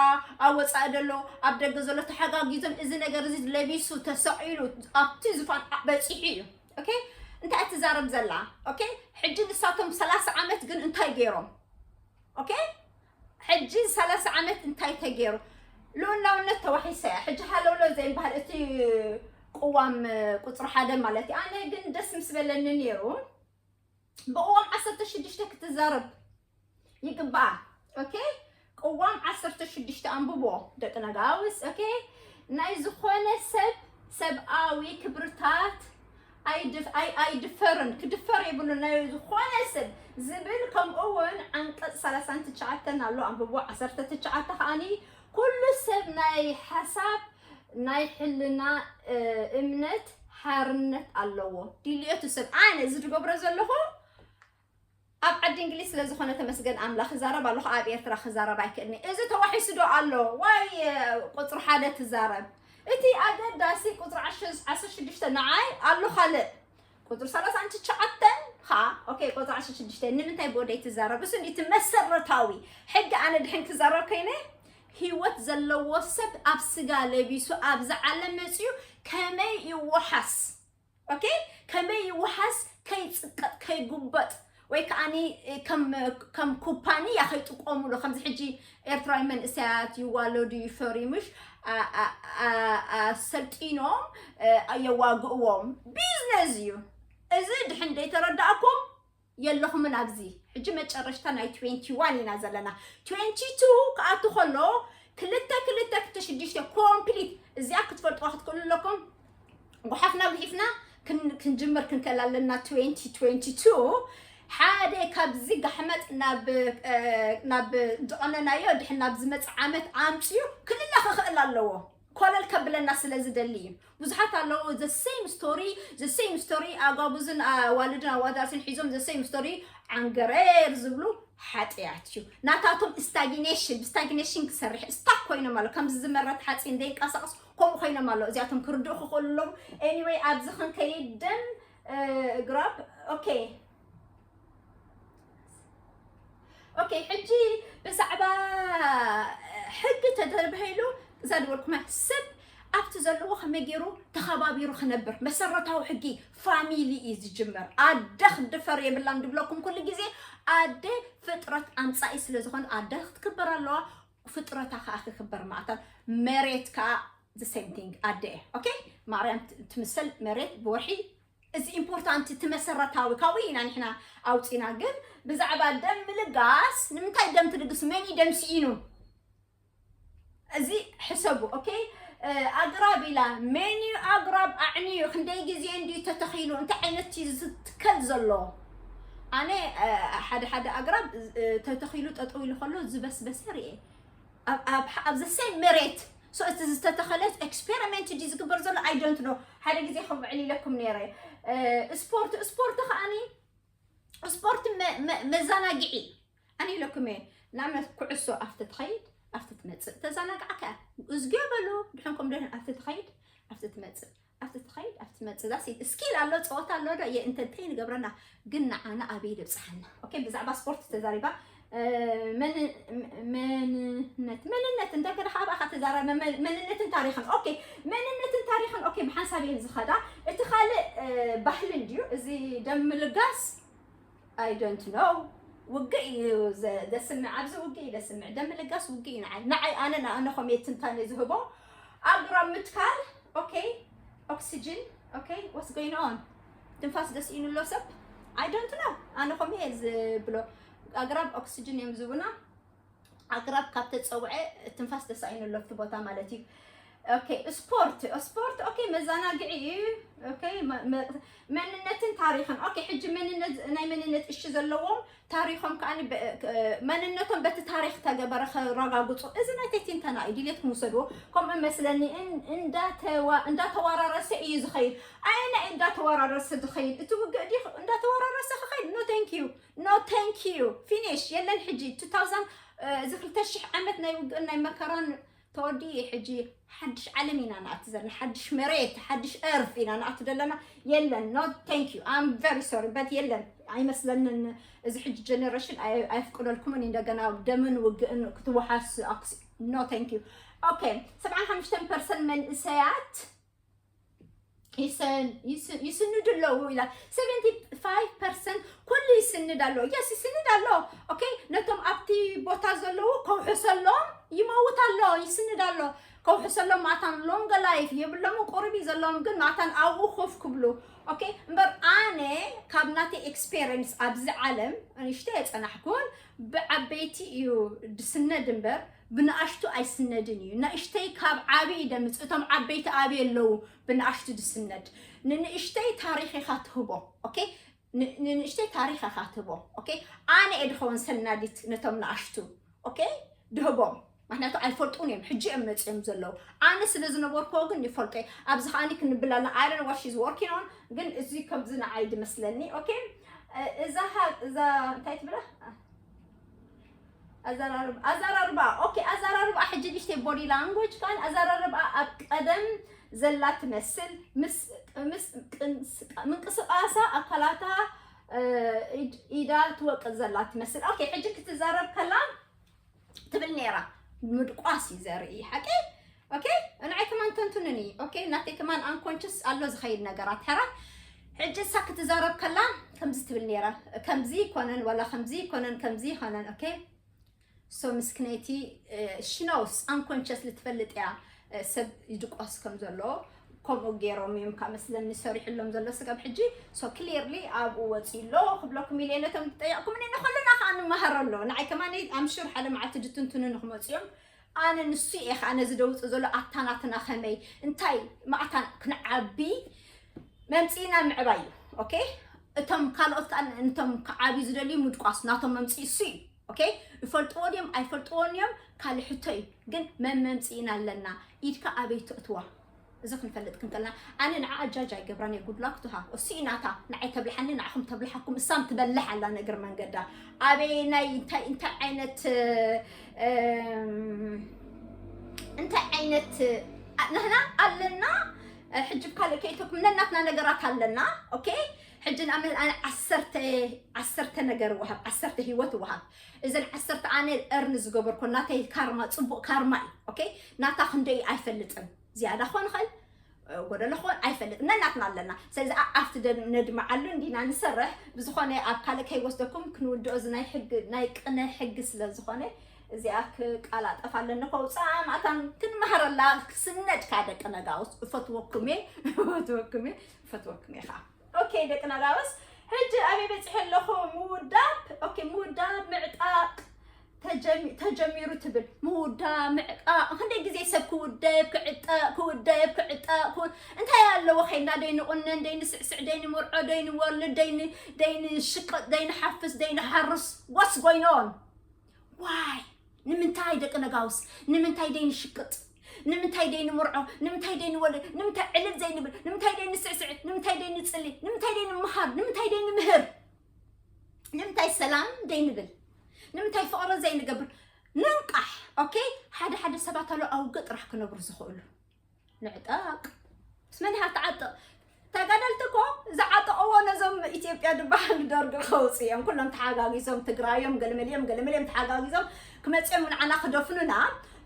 ኣብ ወፃኢ ዘሎ ኣብ ደገ ዘሎ ተሓጋጊዞም እዚ ነገር እዚ ለቢሱ ተሰቒሉ ኣብቲ ዝፋን በፂሑ እዩ። ኦኬ እንታይ ትዛረብ ዘላ? ኦኬ ሕጂ ንሳቶም ሰላሳ ዓመት ግን እንታይ ገይሮም? ኦኬ ሕጂ ሰላሳ ዓመት እንታይ ተገይሩ? ልኡላውነት ተዋሒሰ ሕጂ ሃለውለው ዘይበሃል እቲ ቅዋም ቁፅሪ ሓደ ማለት እዩ። ኣነ ግን ደስ ምስ በለኒ ነይሩ ብቅዋም ዓሰርተ ሽዱሽተ ክትዛረብ ይግባኣ። ኦኬ ቅዋም ዓሰርተ ሽዱሽተ ኣንብቦ ደቂ ነጋውስ። ኦኬ ናይ ዝኾነ ሰብ ሰብኣዊ ክብርታት ኣይድፈርን ክድፈር የብሉ ናይ ዝኾነ ሰብ ዝብል ከምኡ እውን ዓንቀፅ ሰላሳን ትሽዓተን ኣሎ ኣንብቦ ዓሰርተ ትሽዓተ ከዓኒ ኩሉ ሰብ ናይ ሓሳብ ናይ ሕልና እምነት ሓርነት ኣለዎ። ድልየቱ ሰብ ኣነ እዚ ዝገብሮ ዘለኹ ኣብ ዓዲ እንግሊዝ ስለ ዝኾነ ተመስገን ኣምላኽ ክዛረብ ኣለኹ፣ ኣብ ኤርትራ ክዛረብ ኣይክእልኒ። እዚ ተዋሒሱ ዶ ኣሎ ዋይ? ቁፅሪ ሓደ ትዛረብ። እቲ ኣገዳሲ ቁፅሪ ዓሰርተ ሽዱሽተ ንዓይ ኣሎ ካልእ ቁፅሪ ሰላሳን ትሽዓተን ኸዓ ኦኬ ቁፅሪ ዓሰርተ ሽዱሽተ ንምንታይ ብወደይ ትዛረብ? እሱ እንዲቲ መሰረታዊ ሕጊ ኣነ ድሕን ክዛረብ ከይነ ህይወት ዘለዎ ሰብ ኣብ ስጋ ለቢሱ ኣብዚ ዓለም መፅዩ ከመይ ይወሓስ? ኦኬ ከመይ ይወሓስ ከይፅቀጥ ከይጉበጥ ወይ ከዓኒ ከም ከም ኩባንያ ከይጥቀሙሉ ከምዚ ሕጂ ኤርትራዊ መንእሰያት ይዋለዱ ይፈርዩ ምሽ ኣሰልጢኖም የዋግእዎም ቢዝነስ እዩ። እዚ ድሕን ደይተረዳእኩም የለኹምን ኣብዚ ሕጂ መጨረሽታ ናይ ትዌንቲ ዋን ኢና ዘለና። ትዌንቲ ቱ ክኣቱ ከሎ ክልተ ክልተ ክልተ ሽዱሽተ ኮምፕሊት እዚኣ ክትፈልጥዋ ክትክእሉ ኣለኩም። ጓሓፍና ጉሒፍና ክንጅምር ክንክእል ኣለና። ትዌንቲ ትዌንቲ ቱ ሓደ ካብዚ ጋሕመጥ ናብ ዝቐነናዮ ድሕን ናብ ዝመፅ ዓመት ኣምፅዩ ክልለ ክኽእል ኣለዎ። ኮለል ከብለና ስለ ዝደሊ እዩ። ብዙሓት ኣለዉ the same story the same story ኣጓቡዝን ኣዋልድን ኣዋዳርትን ሒዞም the same story ዓንገሬር ዝብሉ ሓጥያት እዩ። ናታቶም ስታግኔሽን ብስታግኔሽን ክሰርሕ ስታክ ኮይኖም ኣሎ። ከምዚ ዝመረት ሓፂን ዘይንቀሳቀስ ከምኡ ኮይኖም ኣሎ። እዚኣቶም ክርድኡ ክኽእሉ ኣለዉ። Anyway ኣብዚ ክንከይድ ደም ግራብ ኦኬ ኦኬ ሕጂ ብዛዕባ ሕጊ ተተባሂሉ እዛ ዝበልኩማ ሰብ ኣብቲ ዘለዎ ከመይ ገይሩ ተኸባቢሩ ክነብር መሰረታዊ ሕጊ ፋሚሊ እዩ ዝጅመር። ኣደ ክድፈር የብላን ድብለኩም ኩሉ ግዜ ኣደ ፍጥረት ኣምፃኢ ስለ ዝኾነ ኣደ ክትክበር ኣለዋ። ፍጥረታ ከዓ ክክበር ማእታን መሬት ከዓ the same thing ኣደ እየ። ኦኬ ማርያም ትምሰል መሬት ብወርሒ እዚ ኢምፖርታንት እቲ መሰረታዊ ካብኡ ኢና ንሕና ኣውፂና። ግን ብዛዕባ ደም ምልጋስ ንምንታይ ደም ትልግስ መን እዩ ደም ስኢኑ? እዚ ሕሰቡ ኦኬ። ኣግራብ ኢላ መን እዩ ኣግራብ ኣዕንዩ ክንደይ ግዜ እንድዩ ተተኺሉ እንታይ ዓይነት እዩ ዝትከል ዘሎ? ኣነ ሓደ ሓደ ኣግራብ ተተኺሉ ጠጠው ኢሉ ከሎ ዝበስበሰ ርኤ። ኣብ ዘሰይ መሬት so እቲ ዝተተኸለት ኤክስፔሪመንት ዲ ዝግበር ዘሎ I don't know። ሓደ ግዜ ከም ዕል ኢለኩም ነይረ። ስፖርት ስፖርት ከዓኒ ስፖርት መዘናግዒ ኣነ ኢለኩም እየ። ንኣብነት ኩዕሶ ኣብቲ ትኸይድ ኣብቲ ትመፅእ ተዘናግዓካ እዝግዮ በሉ ድሕንኩም ደህን ኣብቲ ትኸይድ ኣብቲ ትመፅእ ኣብቲ ትኸይድ ኣብቲ ትመፅእ ዛሲ ስኪል ኣሎ ፀወታ ኣሎ ዶ እየ እንተንተይ ንገብረና ግን ንዓና ኣበይ ደብፅሓና። ኦኬ ብዛዕባ ስፖርት ተዛሪባ መንነት መንነት እንደገና ካብ ኣኻ ተዛረበ መንነትን ታሪኽን ኦኬ መንነትን ታሪኽን ኦኬ ብሓንሳብ እየን ዝኸዳ። እቲ ካልእ ባህሊ እንድዩ እዚ ደም ምልጋስ I don't know ውግእ እዩ ዘስምዕ ኣብዚ ውግእ እዩ ዘስምዕ ደም ምልጋስ ውግእ እዩ ንዓይ ንዓይ ኣነ ንኣነ ኮሜት ትንታነ ዝህቦ ኣግራብ ምትካል ኦኬ ኦክሲጅን ኦኬ what's going on ትንፋስ ደስ ኢኑ ኣሎ ሰብ I don't know ኣነ ኮሜ ዝብሎ ኣግራብ ኦክሲጅን እዮም ዝቡና ኣግራብ ካብ ተፀውዐ ትንፋስ ደስ ኢኑ ኣሎ ኣብቲ ቦታ ማለት እዩ። ኦኬ ስፖርት ስፖርት ኦኬ መዘናግዒ እዩ። ኦኬ መንነትን ታሪኽን ኦኬ ሕጂ መንነት ናይ መንነት እሺ ዘለዎም ታሪኾም ከዓ መንነቶም በቲ ታሪኽ ተገበረ ከረጋግፁ እዚ ናይ ትንተና እዩ ድሌትኩም ውሰድዎ። ከምኡ መስለኒ እንዳተዋራረሰ እዩ ዝኸይድ። ኣየናይ እንዳተዋራረሰ ዝኸይድ እቲ ውግእ ዲ እንዳተዋራረሰ ክኸይድ no thank you no thank you finish የለን ሕጂ two thousand እዚ ክልተ ሽሕ ዓመት ናይ ውግእን ናይ መከራን ተወዲኡ እዩ ሕጂ ሓድሽ ዓለም ኢና ንኣቲ ዘለና ሓድሽ መሬት ሓድሽ earth ኢና ንኣቲ ዘለና የለን no thank you I'm very sorry but የለን ኣይመስለንን። እዚ ሕጂ ጀነሬሽን ኣይፍቅደልኩምን እንደገና ደምን ውግእን ክትወሓስ no thank you okay ሰብዓን ሓሙሽተን ፐርሰንት መንእሰያት ይስንዱ ኣለዉ ኢላ seventy five percent ኩሉ ይስንድ ኣሎ yes ይስንድ ኣሎ okay ነቶም ኣብቲ ቦታ ዘለዉ ከውሕሰሎም ይመውት ኣሎ ይስንድ ኣሎ ከውሕሰሎም ማእታን long life የብሎምን ቁሩብ እዩ ዘለዎም ግን ማእታን ኣብኡ ኮፍ ክብሉ okay እምበር ኣነ ካብ ናተይ experience ኣብዚ ዓለም ንእሽተይ የፀናሕኩን ብዓበይቲ እዩ ድስነድ እምበር ብንኣሽቱ ኣይስነድን እዩ። ንእሽተይ ካብ ዓቢ ይደምፅ። እቶም ዓበይቲ ኣበይ ኣለዉ ብንኣሽቱ ድስነድ። ንንእሽተይ ታሪኽ ኢኻ ትህቦ። ኦኬ? ንንእሽተይ ታሪኽ ኢኻ ትህቦ። ኦኬ? ኣነ እየ ድኸውን ሰናዲት ነቶም ንኣሽቱ። ኦኬ? ድህቦም። ምክንያቱ ኣይፈልጡን እዮም። ሕጂ እዮም መፅዮም ዘለዉ። ኣነ ስለ ዝነበርክዎ ግን ይፈልጦ እየ። ኣብዚ ከዓኒ ክንብላላ I don't know what she's working on ግን እዚ ከምዚ ንዓይ ድመስለኒ። ኦኬ? እዛ ሃ- እዛ እንታይ ትብላ ኣዘራርባ ኣዘራርባ ኦኬ ኣዘራርባ ሕጂ ንሽተይ body language ካን ኣዘራርባ ኣብ ቀደም ዘላ ትመስል ምስ ምስ ቅንስ- ምንቅስቃሳ ኣካላታ እ፣ ኢድ- ኢዳ ትወቅል ዘላ ትመስል ኦኬ ሕጂ ክትዛረብ ከላ ትብል ነይራ ምድቋስ እዩ ዘርኢ ሓቂ ኦኬ ንዓይ ከማን ተንትኑኒ ኦኬ ናተይ ከማን unconscious ኣሎ ዝኸይድ ነገራት ሕራ ሕጂ እሳ ክትዛረብ ከላ ከምዚ ትብል ነይራ ከምዚ ይኮነን ወላ ከምዚ ይኮነን ከምዚ ይኮነን ኦኬ so ምስክነይቲ she knows unconscious ልትፈልጥ እያ ሰብ ይድቆስ ከም ዘሎ ከምኡ ገይሮም እዮም ካብ መስለኒ ሰሪሕሎም ዘሎ ስጋብ ሕጂ so clearly ኣብኡ ወፂ ኣሎ ክብለኩም ኢለ ነቶም ዝጠየቅኩም እኔ ንኩልና ከዓ ንመሃር ኣሎ ንዓይ ከማን I'm sure ሓደ መዓልቲ ድትንትኑ ንክመፁ እዮም ኣነ ንሱ እየ ከዓ ነዚ ደውፅ ዘሎ ኣታናትና ከመይ እንታይ ማዕታን ክንዓቢ መምፅእና ምዕባይ እዩ okay እቶም ካልኦት ከዓ እቶም ክዓብዩ ዝደልዩ ምድቋስ ናቶም መምፅኢ እሱ እዩ okay ይፈልጥዎ ድዮም ኣይፈልጥዎን እዮም ካልእ ሕቶ እዩ ግን መመምፅእና ኣለና ኢድካ ኣበይ ተእትዋ እዚ ክንፈልጥ ክንከልና ኣነ ንዓ ኣጃጅ ኣይገብራን እየ good luck to her እሱ እዩ ናታ ንዓይ ተብልሓኒ ንዓኹም ተብልሓኩም እሳም ትበልሕ ኣላ ንእግር መንገዳ ኣበይ ናይ እንታይ እንታይ ዓይነት እንታይ ዓይነት ንሕና ኣለና ሕጂ ካልእ ከይተኩም ነናትና ነገራት ኣለና okay ሕጂ ንኣመል ኣነ ዓሰርተ ዓሰርተ ነገር ወሃብ ዓሰርተ ህይወት ወሃብ እዘን ዓሰርተ ኣነ earn ዝገበርኮ ናተይ ካርማ ፅቡቅ ካርማ እዩ okay ናታ ክንደይ ኣይፈልጥን ዝያዳ ኮን ኸል ጎደሎ ክኾን ኣይፈልጥ ነናትና ኣለና ስለዚ ኣብቲ ነድመዓሉ እንዲና ንሰርሕ ብዝኾነ ኣብ ካልእ ከይወስደኩም ክንውድኦ እዚ ናይ ሕጊ ናይ ቅነ ሕጊ ስለ ዝኾነ እዚኣ ክቃላጠፍ ኣለኒ ከውፅኣ ማእታን ክንመሃረላ ክስነድካ ደቂ ነጋውስ እፈትወኩም እየ እፈትወኩም እየ እፈትወኩም እየ ከዓ okay ደቂ ነጋውስ ሕጂ ኣበይ በፂሐ ኣለኹ ምውዳብ okay ምውዳብ ምዕጣቅ ተጀሚሩ ትብል ምውዳ ምዕጣ ክንደይ ግዜ ሰብ ክውደብ ክዕጠ ክውደብ ክዕጠ እንታይ ኣለዎ ከይና ደይ ንቁነን ደይ ንስዕስዕ ደይ ንምርዖ ደይ ንወልድ ደይ ንሽቅጥ ደይ ንሓፍስ ደይ ንሓርስ what's going on why ንምንታይ ደቂ ነጋውስ ንምንታይ ደይ ንሽቅጥ ንምንታይ ደይ ንምርዖ ንምንታይ ደይ ንወልድ ንምንታይ ዕልል ዘይንብል ንምንታይ ደይ ንስዕስዕ ንምንታይ ደይ ንፅሊ ንምንታይ ደይ ንምሃር ንምንታይ ደይ ንምህር ንምንታይ ሰላም ዘይንብል ንምንታይ ፍቕሪ ዘይንገብር ንንቃሕ okay ሓደ ሓደ ሰባት ኣሎ ኣውገ ጥራሕ ክነብሩ ዝኽእሉ ንዕጠቕ ምስ መን ኢኻ ትዓጥቕ ተጋደልቲ እኮ ዝዓጠቕዎ ነዞም ኢትዮጵያ ዝበሃሉ ደርጊ ከውፅኡ እዮም ኩሎም ተሓጋጊዞም ትግራዮም ገለመልዮም ገለመልዮም ተሓጋጊዞም ክመፅኦም ንዓና ክደፍኑና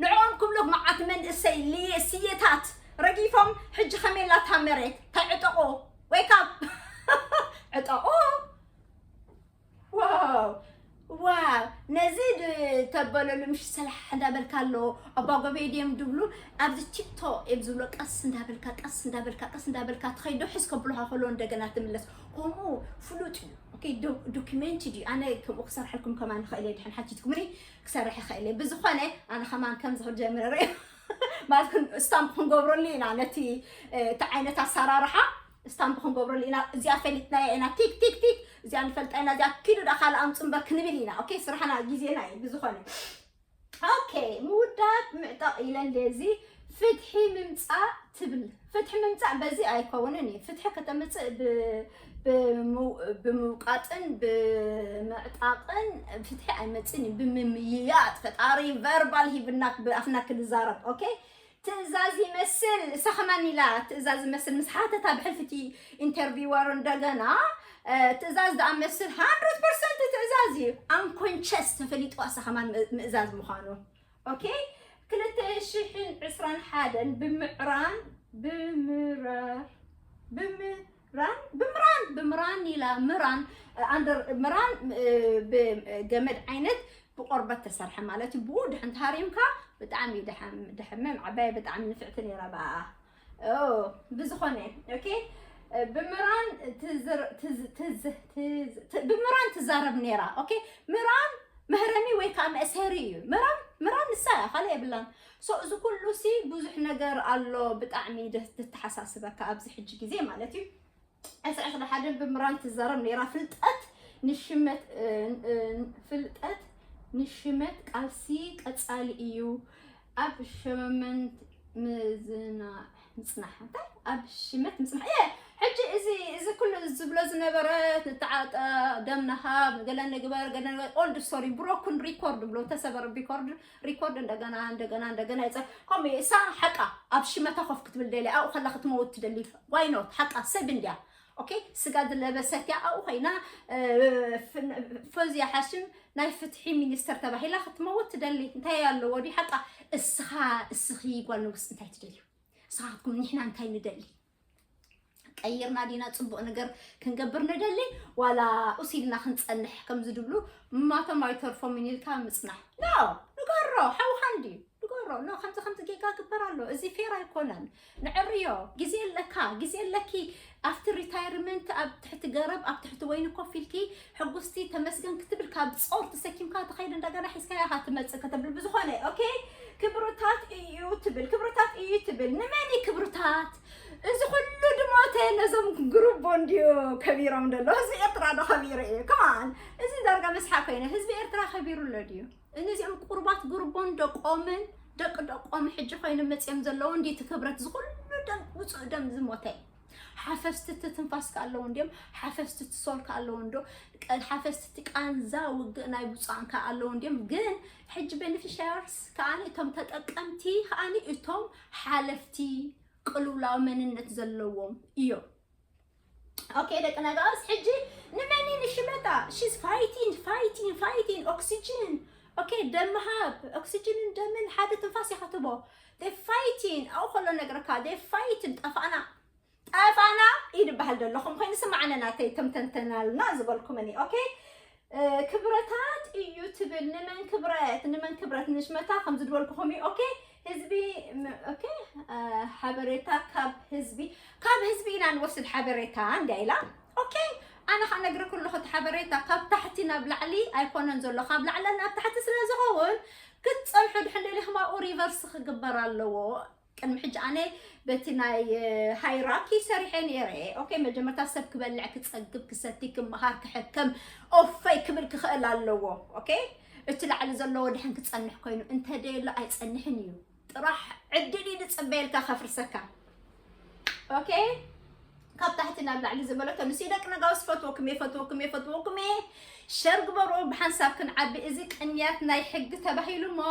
ንዕኦም ክብሉ መዓት መንእሰይ ስየታት ረጊፎም ሕጂ ከመይ ላታ መሬት ተዕጠቑ wake up ዕጠቑ ዋው ዋው ነዚ ተበለሉ ምሽ ሰላሕ እንዳበልካ ኣሎ ኣባ ጎበይ ድዮም ድብሉ ኣብዚ ቲክቶ እዮም ዝብሎ ቀስ እንዳበልካ ቀስ እንዳበልካ ቀስ እንዳበልካ ትኸይዶ ሕዝ ከብሉካ ከሎ እንደገና ትምለስ ከምኡ ፍሉጥ እዩ okay document እዩ ኣነ ከምኡ ክሰርሐልኩም ከማን ንኽእል እየ ድሕን ሓቲትኩምኒ ክሰርሕ ይኽእል እየ ብዝኾነ ኣነ ከማን ከም ዝኽጀምረ ማለት stamp ክንገብረሉ ኢና ነቲ እቲ ዓይነት ኣሰራርሓ stamp ክንገብረሉ ኢና እዚኣ ፈሊጥናያ ኢና ቲክ ቲክ ቲክ እዚኣ ንፈልጣ ኢና እዚኣ ኪዱ ዳ ካልእ ኣምፁ እምበር ክንብል ኢና okay ስራሕና ግዜና እዩ ብዝኾነ okay ምውዳብ ምዕጣቕ ኢለን ለዚ ፍትሒ ምምፃእ ትብል ፍትሒ ምምፃእ በዚ ኣይከውንን እዩ ፍትሒ ከተምፅእ ብምውቃጥን ብምዕጣቕን ፍትሒ ኣይመፅን እዩ ብምምይያጥ ፈጣሪ verbal ሂብና ብኣፍና ክንዛረብ okay ትእዛዝ ይመስል እሳ ከማን ኢላ ትእዛዝ ይመስል ምስ ሓተታ ብሕልፊ እቲ interviewer እንደገና ትእዛዝ ደኣ መስል hundred percent ትእዛዝ እዩ unconscious ተፈሊጥዋ እሳ ከማን ምእዛዝ ምዃኑ okay ክልተ ሽሕን ዕስራን ሓደን ብምዕራን ብምራር ብምራን ብምራን ብምራን ኢላ ምራን under ምራን ብገመድ ዓይነት ብቆርበት ተሰርሐ ማለት እዩ ብኡ ድሕን ተሃሪምካ ብጣዕሚ ደሕምም ዓባይ ብጣዕሚ ንፍዕቲ ነይራ ብኣ ብዝኾነ okay ብምራን ብምራን ትዛረብ ነይራ okay ምራን መህረሚ ወይ ከዓ መእሰሪ እዩ ምራን ምራን ንሳ እያ ካልእ የብላን so እዚ ኩሉ ሲ ብዙሕ ነገር ኣሎ ብጣዕሚ ተተሓሳስበካ ኣብዚ ሕጂ ግዜ ማለት እዩ ዕስራ ዕስራ ሓደን ብምራን ትዛረብ ነይራ ፍልጠት ንሽመት ፍልጠት ንሽመት ቃልሲ ቀጻሊ እዩ ኣብ ሸመመንት ምዝና ምጽናሕ እንታይ ኣብ ሽመት ምጽናሕ እየ ሕጂ እዚ እዚ ኩሉ ዝብሎ ዝነበረ ንተዓጠ፣ ደም ንሃብ፣ ገለ ንግበር፣ ገለ ንግበር፣ ኦልድ ስቶሪ፣ ብሮክን ሪኮርድ ብሎ ተሰበረ ሪኮርድ ሪኮርድ እንደገና እንደገና እንደገና ይጸ ከምኡ እሳ ሓቃ ኣብ ሽመታ ኮፍ ክትብል ደልያ ኣብኡ ከላ ክትመውት ትደሊ። ዋይ ኖት ሓቃ ሰብ እንድያ። ኦኬ ስጋ ዝለበሰት እያ ኣብኡ ኮይና። ፎዝያ ሓሽም ናይ ፍትሒ ሚኒስተር ተባሂላ ክትመውት ትደሊ። እንታይ ኣለዎ ድዩ ሓቃ? እስኻ እስኺ ጓል ንጉስ እንታይ ትደልዩ? ንስኻትኩም ንሕና እንታይ ንደሊ? ቀይርና ዲና ጽቡቕ ነገር ክንገብር ንደሊ ዋላ ኡሲልና ክንጸንሕ ከምዚ ድብሉ ማቶም ኣይተርፎምን ኢልካ ምጽናሕ? ኖ ንገሮ ሓውኻ እንድዩ ንገሮ። ኖ ከምዚ ከምዚ ጌጋ ግበር ኣሎ። እዚ ፌር ኣይኮነን። ንዕርዮ ግዜ ኣለካ ግዜ ኣለኪ ኣብቲ ሪታይርመንት ኣብ ትሕቲ ገረብ ኣብ ትሕቲ ወይኒ ኮፍ ኢልኪ ሕጉስቲ ተመስገን ክትብል ካብ ጾር ተሰኪምካ ትኸይድ እንደገና ሒዝካያ ኢኻ ትመጽእ ከተብል ብዝኾነ ኦኬ ክብርታት እዩ ትብል ክብርታት እዩ ትብል ንመን እዩ ክብርታት እዚ ኩሉ ድሞተ ነዞም ግሩቦ እንድዩ ከቢሮም ደሎ ህዝቢ ኤርትራ ዶ ከቢሩ እዩ ከማን እዚ ዳርጋ መስሓ ኮይነ ህዝቢ ኤርትራ ከቢሩ ኣሎ ድዩ እነዚኦም ቁርባት ግሩቦን ደቆምን ደቂ ደቆም ሕጂ ኮይኑ መፅኦም ዘለዉ እንዲ እቲ ክብረት ዝኩሉ ደም ውፅእ ደም ዝሞተ ሓፈስቲ እቲ ትንፋስ ከኣለዉ እንዲዮም ሓፈስቲ እቲ ሶል ከኣለዉ እንዶ ሓፈስቲ እቲ ቃንዛ ውግእ ናይ ብፁዓን ከኣለዉ እንዲዮም ግን ሕጂ ቤኔፊሻርስ ከኣኒ እቶም ተጠቀምቲ ከኣኒ እቶም ሓለፍቲ ቅልውላው መንነት ዘለዎም እዮም ኦኬ ደቂ ነጋውስ ሕጂ ንመኒ ንሽመታ she's fighting fighting fighting oxygen okay ደም ሃብ oxygen ን ደምን ሓደ ትንፋስ ይኸትቦ they fighting ኣብኡ ከሎ ነግረካ they fighting ጠፋና ጠፋና ይድበሃል ዘለኹም ኮይኑ ስማዕነ ናተይ ተምተንተናልና ዝበልኩምኒ okay ክብረታት እዩ ትብል ንመን ክብረት ንመን ክብረት ንሽመታ ከም ዝድበልኩኹም እዩ okay ህዝቢ okay ሓበሬታ ካብ ህዝቢ ካብ ህዝቢ ኢና ንወስድ ሓበሬታ እንዲያ ኢላ okay ኣነ ከዓ ነግረኩ ኣለኹ እቲ ሓበሬታ ካብ ታሕቲ ናብ ላዕሊ ኣይኮነን ዘሎ ካብ ላዕለ ናብ ታሕቲ ስለ ዝኸውን ክትፀንሑ ድሕን ደሊኹም ኣብኡ ሪቨርስ ክግበር ኣለዎ ቅድሚ ሕጂ ኣነ በቲ ናይ ሃይራኪ ሰሪሐ ነይረ okay መጀመርታ ሰብ ክበልዕ ክፀግብ ክሰቲ ክመሃር ክሕከም ኦፈይ ክብል ክኽእል ኣለዎ okay እቲ ላዕሊ ዘለዎ ድሕን ክፀንሕ ኮይኑ እንተደየሎ ኣይፀንሕን እዩ ጥራሕ ዕድል እዩ ዝፅበየልካ ከፍርሰካ okay ካብ ታሕቲ ናብ ላዕሊ ዝበለቶ ንስ ደቂ ነጋውስ ፈትወኩም እየ ፈትወኩም እየ ፈትወኩም እየ ሸር ግበሩ ብሓንሳብ ክንዓቢ እዚ ቅንያት ናይ ሕጊ ተባሂሉ እሞ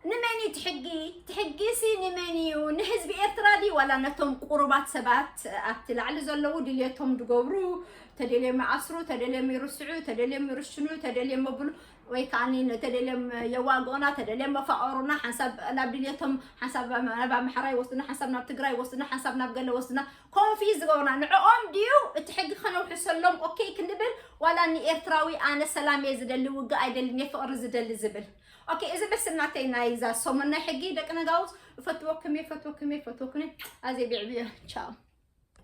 ንመን እዩ ትሕጊ ትሕጊ ሲ ንመን እዩ ንህዝቢ ኤርትራ ድዩ ዋላ ነቶም ቁሩባት ሰባት ኣብቲ ላዕሊ ዘለዉ ድልየቶም ዝገብሩ ተደልዮም ይኣስሩ ተደልዮም ይርስዑ ተደልዮም ይርሽኑ ተደልዮም መብሉ ወይ ከዓ ተደልዮም የዋግኡና ተደልዮም መፋቀሩና ሓንሳብ ናብ ድልየቶም ሓንሳብ ናብ ኣምሓራ ይወስዱና ሓንሳብ ናብ ትግራይ ይወስዱና ሓንሳብ ናብ ገለ ይወስዱና ኮንፊዝ ዝገብሩና ንዕኦም ድዩ እቲ ሕጊ ከነውሕሰሎም okay ክንብል ዋላ ንኤርትራዊ ኣነ ሰላም እየ ዝደሊ ውግእ ኣይደልን እየ ፍቅሪ ዝደሊ ዝብል okay እዚ በስናተይ ናይዛ ሰሙን ናይ ሕጊ ደቂ ነጋውስ እፈትወኩም እየ እፈትወኩም እየ እፈትወኩም እየ ኣዜ ቢዕብዮ ቻው